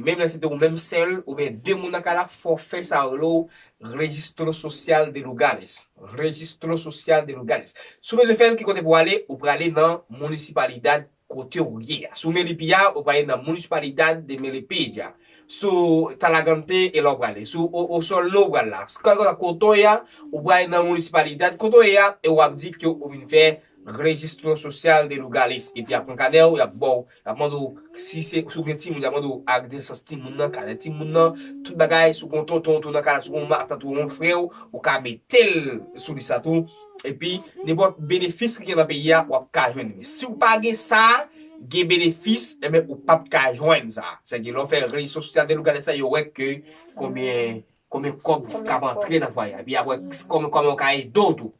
menm lè se te ou menm sèl, oubyen de moun nan kay la, fò fè sa yo rele w Registro Social de Lugares. Registro Social de Lugares. Si w bezwen fè l, ki kote pou w ale? Ou prale nan Municipalidad kote w ye a. Si w Melipilla, ou prale nan Municipalidad de Melipilla. Si w Talagante, e la w prale. Si w o, Osorno, ou pral la. Kèlkeswa kote w ye a, ou prale nan Municipalidad kote w ye a, e w ap di ke ou vin fè Registro Social de Lugares. Epi y ap pran kanè w, y ap ba w, y ap mande w si se, si w gen timoun, y ap mande w ak nesans timoun nan, kanè timoun nan, tout bagay, si w gen yon tonton, tonton nan kay la, si w gen yon matant ou yon frè w, ou ka mete l sou lis la tou. Epi, nenpòt benefis ki gen nan peyi a, w ap ka jwenn. Men si w pa gen sa, gen benefis, enben, ou p ap ka jwenn sa. Sètadi, lè w fè Registro Social de Lugares sa, yo wè ke konbyen, konbyen kòb k ap antre nan fwaye a. Epi apre, kòman, kòman yo ka ede w tou.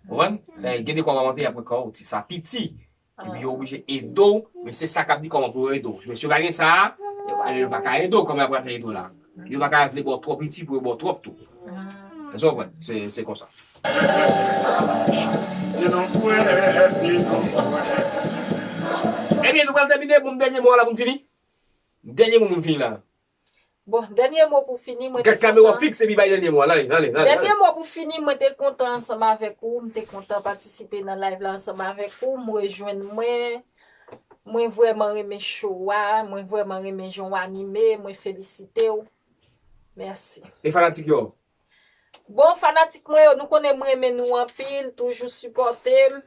Ou konprann? Gen de kòb ap antre, apre kòb ou ti sa piti. Epi yo oblije ede w, men se sa k ap di kòman pou yo ede w. Men si yo pa gen sa, yo pa, yo pa ka ede w, kòman y ap fè ede w la? Yo pa ka vle ba w twòp piti pou yo ba w twòp tou. Èske w konprann? Se, se konsa. Ebyen, nou pral tèmine pou m dènye mo a la pou m fini. Dènye mo pou m fini la. Bon, dènye mo pou fini, mwen te kontan. Gad kamera w ap fikse epi bay dènye mo a. Dènye mo pou fini, mwen te kontan ansanm avèk ou, m te kontan patisipe nan live la ansanm avèk ou, m rejwenn mwen, mwen vrèman renmen show a, mwen vrèman renmen jan w anime, mwen felisite w. Mèsi. E fanatik yo? Bon, fanatik mwen yo, nou konnen m renmen nou anpil, toujou sipòte m.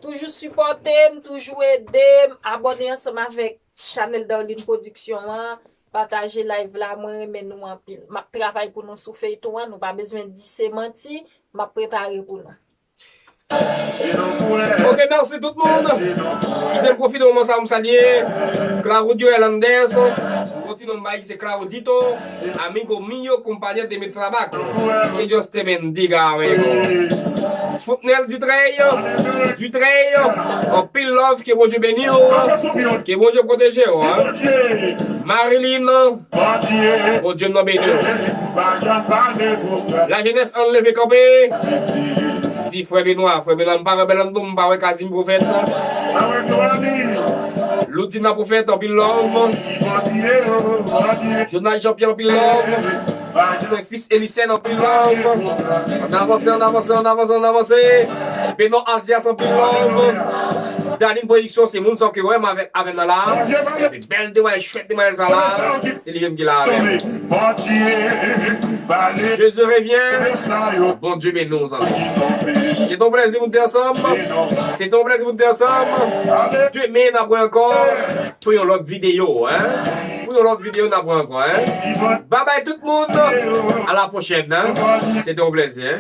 Toujou sipòte m, toujou ede m, abòne ansanm avèk chanèl Darline Production an, pataje live la, mwen renmen nou anpil. M ap travay pou nou sou feyton an, nou pa bezwen di se manti, m ap prepare pou nou. Ok, mèsi tout moun. Kite m pwofite moman sa pou m salye Claudio Hernandez, yon ti non m bay ki se Claudito, amigo mío, compañero de mi trabajo. Que Dios te bendiga, amigo. Foutnel Dutrey, Dutrey, anpil love, ke Bondye beni w, ke Bondye pwoteje w, hein. Marilyn, Bondye m nan beni w. Lajenès, ann leve kanpe. Di frè Benwa, frè Benwa, m pa wè bèl ann tou, m pa wè Kazim Pwofèt. Loudina Pwofèt, anpil love. Jonas Jean Pierre, anpil love. Sen Fis Elisèn, anpil love. Ann avanse, ann avanse, ann avanse, ann avanse. Benwa Azias, anpil love. Darline Production, se moun sa ke wè m avèk, avè m nan la. Bèl demwazèl, chwèt demwazèl sa la. Se li menm ki la avè m. Jésus revient. Bondye beni w, zanmi. Se te yon plèzi pou n te ansanm. Se te yon plèzi pou n te ansanm. Demen n ap wè ankò pou yon lòt videyo, hein. Pou yon lòt videyo n ap wè ankò, hein. Babay tout moun. A la pwochèn, hein. Se te yon plèzi, hein.